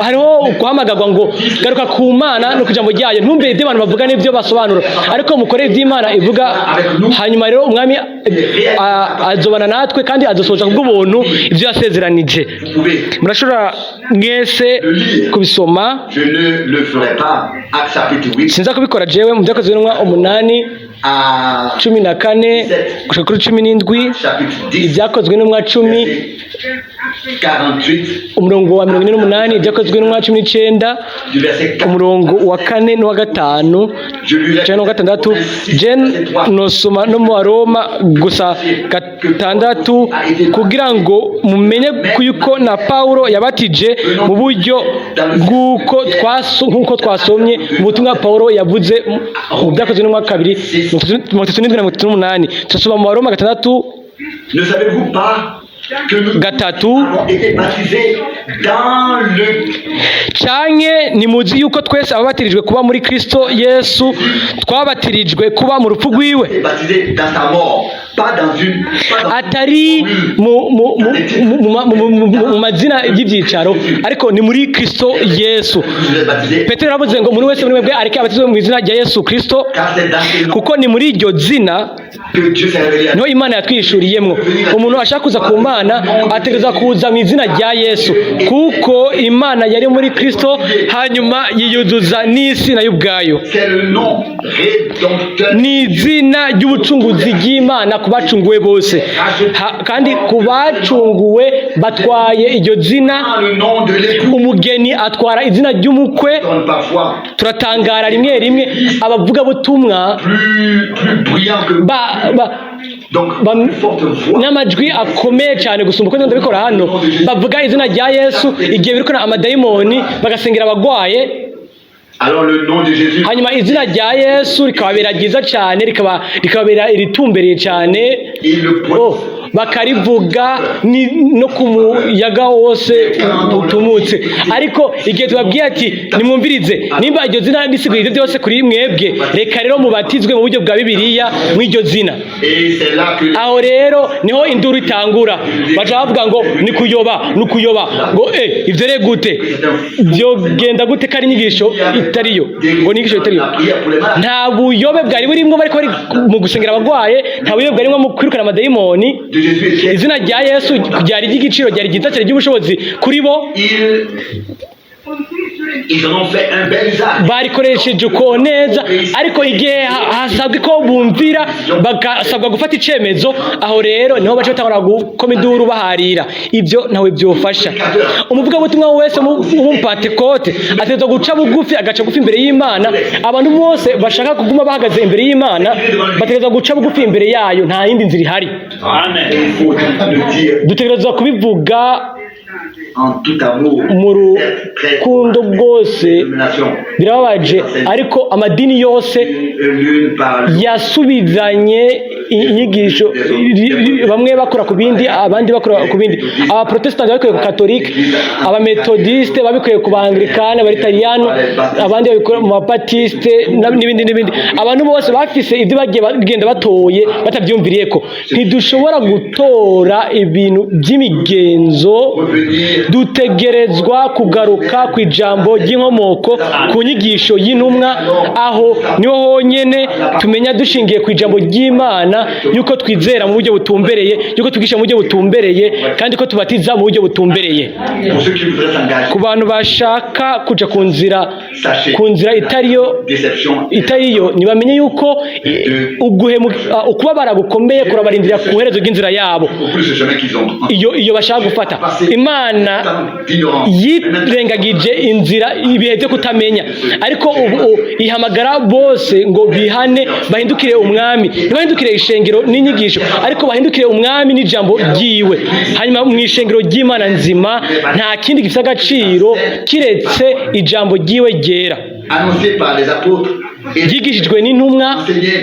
Hariho guhamagarwa ngo garuka ku Mana no ku ijambo ryayo, ntumvire ibyo abantu bavuga n'ibyo basobanura, ariko mukore iby'Imana ivuga. Hanyuma rero umwami azobana natwe kandi adusohoza kubw'ubuntu ibyo yasezeranije. Vous pouvez. Murashobora mwese kubisoma. Je ne le ferai pas. Actes chapitre 8 Sinza kubikora jewe. Mu Byakozwe n'Intumwa 8, à 14 gushika kuri 17. Chapitre 10, Ibyakozwe n'Intumwa 10, verset 48, umurongo wa 48. Ibyakozwe n'Intumwa 19, du verset 4. umurongo wa kane n'uwa gatanu Je lirai cyangwa n'uwa gatandatu. Je nosoma no mu Baroma gusa 6, kugira ngo mumenye yuko na Paulo yabatije mu buryo bw'uko nk'uko twasomye mu butumwa Paulo yavuze mu Byakozwe n'Intumwa 2, 37 na 38. Turasoma mu Baroma 6, Ne savez-vous pas que nous 3. Avons été baptisés dans le Canke ntimuzi yuko twese ababatirijwe kuba muri Kristo Yesu twabatirijwe kuba mu rupfu rwiwe? Baptisés dans sa mort, pas dans une pas dans Atari mu mazina y'ibyicaro, ariko ni muri Kristo Yesu. Vous êtes baptisés, Petero yaravuze ngo umuntu wese muri mwebwe areke abatizwe mu izina rya Yesu Kristo, car c'est dans ce nom kuko ni muri iryo zina que Dieu s'est révélé à nous. niho Imana yatwishuriyemwo. Umuntu ashaka kuza ku Mana ategereza kuza mu izina rya Yesu, kuko Imana yari muri Kristo, hanyuma yiyuzuza n'isi nayo ubwayo. C'est le nom rédempteur. Ni izina ry'ubucunguzi ry'Imana ku bacunguwe bose. Kandi ku bacunguwe batwaye iryo zina. Dans le nom de l'époux. Umugeni atwara izina ry'umukwe. Donne parfois Turatangara rimwe rimwe abavugabutumwa plus brillant que donc plus forte voix. n'amajwi akomeye cyane gusumba uko ndabikora hano, bavuga izina rya Yesu igihe birukana amadayimoni, bagasengera abagwaye. Alors le nom de Jésus Hanyuma izina rya Yesu rikababera ryiza cyane, rikababera iritumbereye cyane. il le Oh, bakarivuga no ku muyaga wose utumutse. Ariko igihe tubabwiye ati nimwumvirize, nimba iryo zina risiguye ibyo byose kuri mwebwe, reka rero mubatizwe mu buryo bwa Bibiliya mw'iryo zina. Et c'est là que Aho rero niho induru itangura. Baca bavuga ngo ni kuyoba, ni ukuyoba, ngo ivyo rero gute byogenda gute ko ari inyigisho itariyo, ngo ni inyigisho itariyo? la prière pour les malades. Nta buyobe bwari burimwo, bariko bari mu gusengera abagwaye. Nta buyobe bwarimwo mu kwirukana amadayimoni. De Jésus était Izina rya Yesu ryari ry'igiciro, ryari ryiza cyane, ry'ubushobozi kuri bo. Ils en ont fait un bel usage. Barikoresheje uko neza, ariko igihe hasabwe ko bumvira, bagasabwa gufata icemezo, aho rero niho baca batangura gukoma induru baharira. Ibyo ntawe byofasha. Umuvugabutumwa wese w'umupantekote ategerezwa guca bugufi, agaca bugufi imbere y'Imana. Abantu bose bashaka kuguma bahagaze imbere y'Imana bategerezwa guca bugufi imbere yayo. Nta yindi nzira ihari. Il faut le dire. Dutegerezwa kubivuga. en tout amour, Mu rukundo rwose, dénomination, birababaje, ariko amadini yose l'une par l'autre. yasubizanye inyigisho, bamwe bakora ku bindi, abandi bakora ku bindi. Abaprotesitanti babikuye ku Katolike, Abametodiste babikuye ku Baanglikane, Abaritariyano, abandi babikora mu Babatiste, n'ibindi n'ibindi. Abantu bose bafise ibyo bagiye bagenda batoye batabyumviriye ko ntidushobora gutora ibintu by'imigenzo. Revenir Dutegerezwa kugaruka ku ijambo ry'inkomoko, ku nyigisho y'intumwa. Aho niho honyine tumenya, dushingiye ku ijambo ry'Imana, yuko twizera mu buryo butumbereye, yuko twigisha mu buryo butumbereye, kandi ko tubatiza mu buryo butumbereye. Pour ceux qui voudraient s'engager, Ku bantu bashaka kuja ku nzira sachez, ku nzira itariyo, déception, itariyo, ntibamenye yuko ukubabara gukomeye kurabarindira ku iherezo ry'inzira yabo au plus ce chemin qu'ils ont. iyo bashaka gufata. Imana Tant d'ignorance. yirengagije inzira, ibihe byo kutamenya, ariko ubu ihamagara bose ngo bihane, bahindukire Umwami, ntibahindukire ishengero n'inyigisho, ariko bahindukire Umwami n'ijambo ryiwe. Hanyuma mu ishengero ry'Imana nzima nta kindi gifite agaciro kiretse ijambo ryiwe ryera, Annoncé par les apôtres et ryigishijwe n'intumwa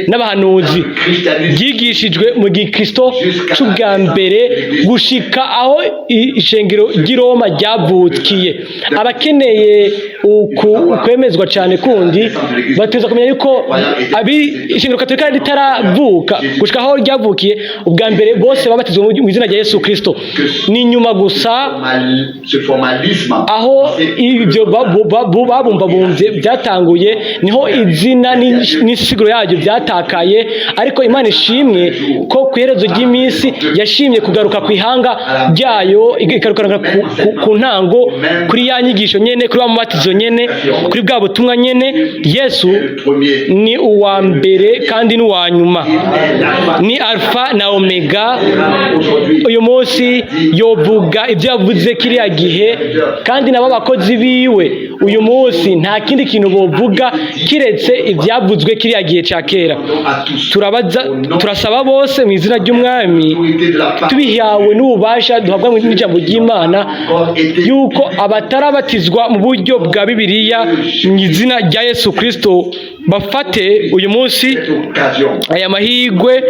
n'abahanuzi, christianisme ryigishijwe mu gikristo c'ubwa mbere gushika aho ishengero ry'i Roma ryavukiye. Abakeneye ukwemezwa cyane kundi bateza kumenya yuko abi ishengero Katolika ritaravuka gushika aho ryavukiye ubwa mbere, bose babatizwe mu izina rya Yesu Kristo. Ni nyuma gusa ce formalisme aho ibyo babumbabumvye byatanguye, niho izina n'insiguro yaryo byatakaye. Ariko Imana ishimwe ko ku iherezo ry'iminsi yashimye kugaruka ku ihanga ryayo, ikagaruka ku ntango, kuri ya nyigisho nyene, kuri wa mubatizo nyene, kuri bwa butumwa nyene. Yesu le premier ni uwa mbere kandi n'uwa nyuma, ni Alfa na Omega. Uyu munsi yovuga ibyo yavuze kiriya gihe, kandi nabo abakozi biwe uyu munsi nta kindi kintu bovuga kiretse ibyavuzwe kiriya gihe cya kera. À tous. Turabaza, turasaba bose mu izina ry'Umwami, Autorité de la parole tubihawe n'ububasha duhabwa n'ijambo ry'Imana, yuko abatarabatizwa mu buryo bwa Bibiliya mu izina rya Yesu Kristo bafate uyu munsi cette occasion. aya mahirwe.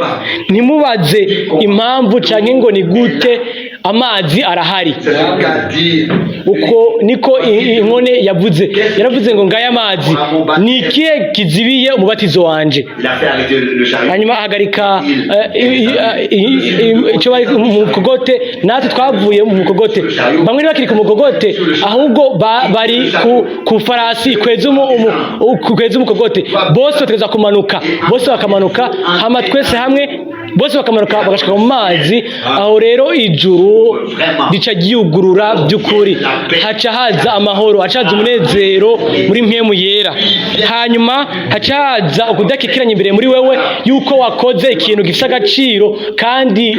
Ntimubaze impamvu cyangwa ngo ni gute, amazi arahari. C'est ce qu'a dit Uko niko inkone yavuze, yaravuze ngo: "Ngaya amazi, ni ikihe kizibiye umubatizo wanje?" Il a fait arrêter le chariot. Hanyuma ahagarika icyo bari mu mukogote. Natwe twavuye mu mukogote, bamwe ntibakiri ku mukogote, ahubwo bari ku farasi ikweza umukogote. Bose bategereza kumanuka, bose bakamanuka, hama twese hamwe bose bakamanuka bagashika mu mazi. Aho rero ijuru rica ryiyugurura by'ukuri, haca haza amahoro, haca haza umunezero muri Mpwemu Yera, hanyuma haca haza ukudakikiranya imbere muri wewe yuko wakoze ikintu gifite agaciro kandi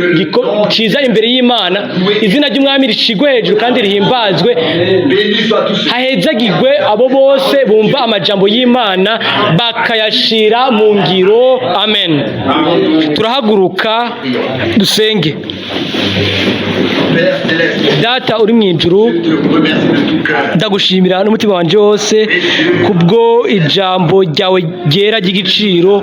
ciza imbere y'Imana. Izina ry'Umwami ricigwe hejuru kandi rihimbazwe. Bénis soient tous ceux Hahezagirwe abo bose bumva amajambo y'Imana bakayashira mu ngiro. Amen. Turahaguruka dusenge. Père céleste, Data uri mu ijuru, je te remercie de tout cœur. ndagushimira n'umutima wanjye wose kubwo ijambo ryawe ryera ry'igiciro,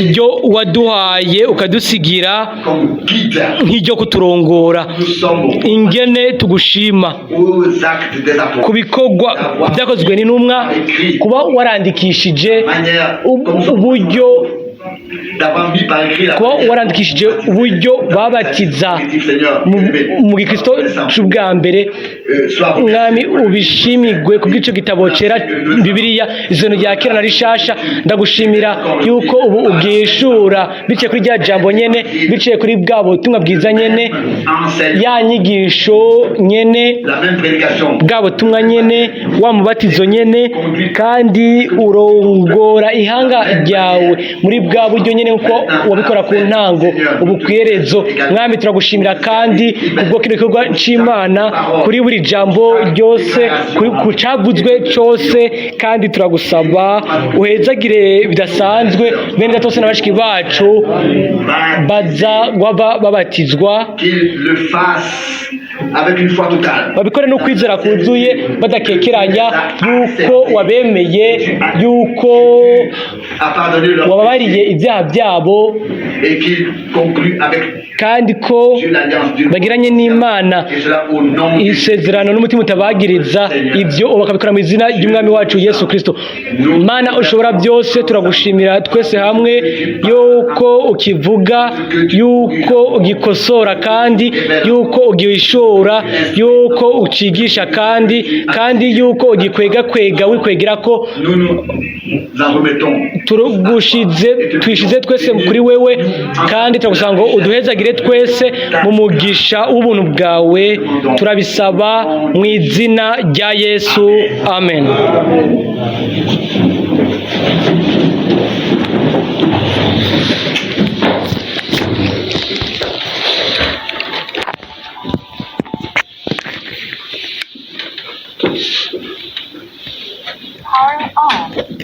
iryo waduhaye ukadusigira Comme guide, nk'iryo kuturongora. nous sommes Ingene tugushima aux Actes des Apôtres. ku bikorwa byakozwe n'intumwa, kuba warandikishije Manière, uburyo d'avoir mis par écrit la kuba warandikishije uburyo babatiza mu gikristo cy'ubwa mbere. Mwami, ubishimigwe kubw'icyo gitabo cyera, Bibiliya, izeno rya kera na rishasha. Ndagushimira yuko ubu ubwishura biciye kuri rya jambo nyene, biciye kuri bwa butumwa bwiza nyene, ya nyigisho nyene, la même prédication. bwa butumwa nyene, wa mubatizo nyene, kandi urongora ihanga ryawe muri bwa buryo nyene nkuko wabikora ku ntango, ubu kwiherezo. Mwami, turagushimira kandi kubwo kino gikorwa c'Imana, kuri buri jambo ryose, ku cavuzwe cose, kandi turagusaba uhezagire bidasanzwe bene data bose na bashiki bacu baza guhava babatizwa. Qu'il le fasse Avec une foi totale. Babikore n'ukwizera kuzuye badakekeranya yuko wabemeye, yuko A pardonné leur wababariye ibyaha byabo, et qu'il conclut avec kandi ko Dieu l'alliance d'une bagiranye n'Imana et cela au nom du isezerano n'umutima utabagiriza, ibyo bakabikora mu izina ry'Umwami wacu Yesu Kirisito. Mana ushobora byose, turagushimira twese hamwe yuko ukivuga, yuko ugikosora, kandi yuko ugihishura, yuko ucigisha, kandi yuko ugikwegakwega wikwegera ko Nous nous en remettons. Turugushize, twishize twese kuri wewe, kandi turagusaba ngo uduhezagire twese mu mugisha w'ubuntu bwawe. Turabisaba mu izina rya Yesu, amen. Power on.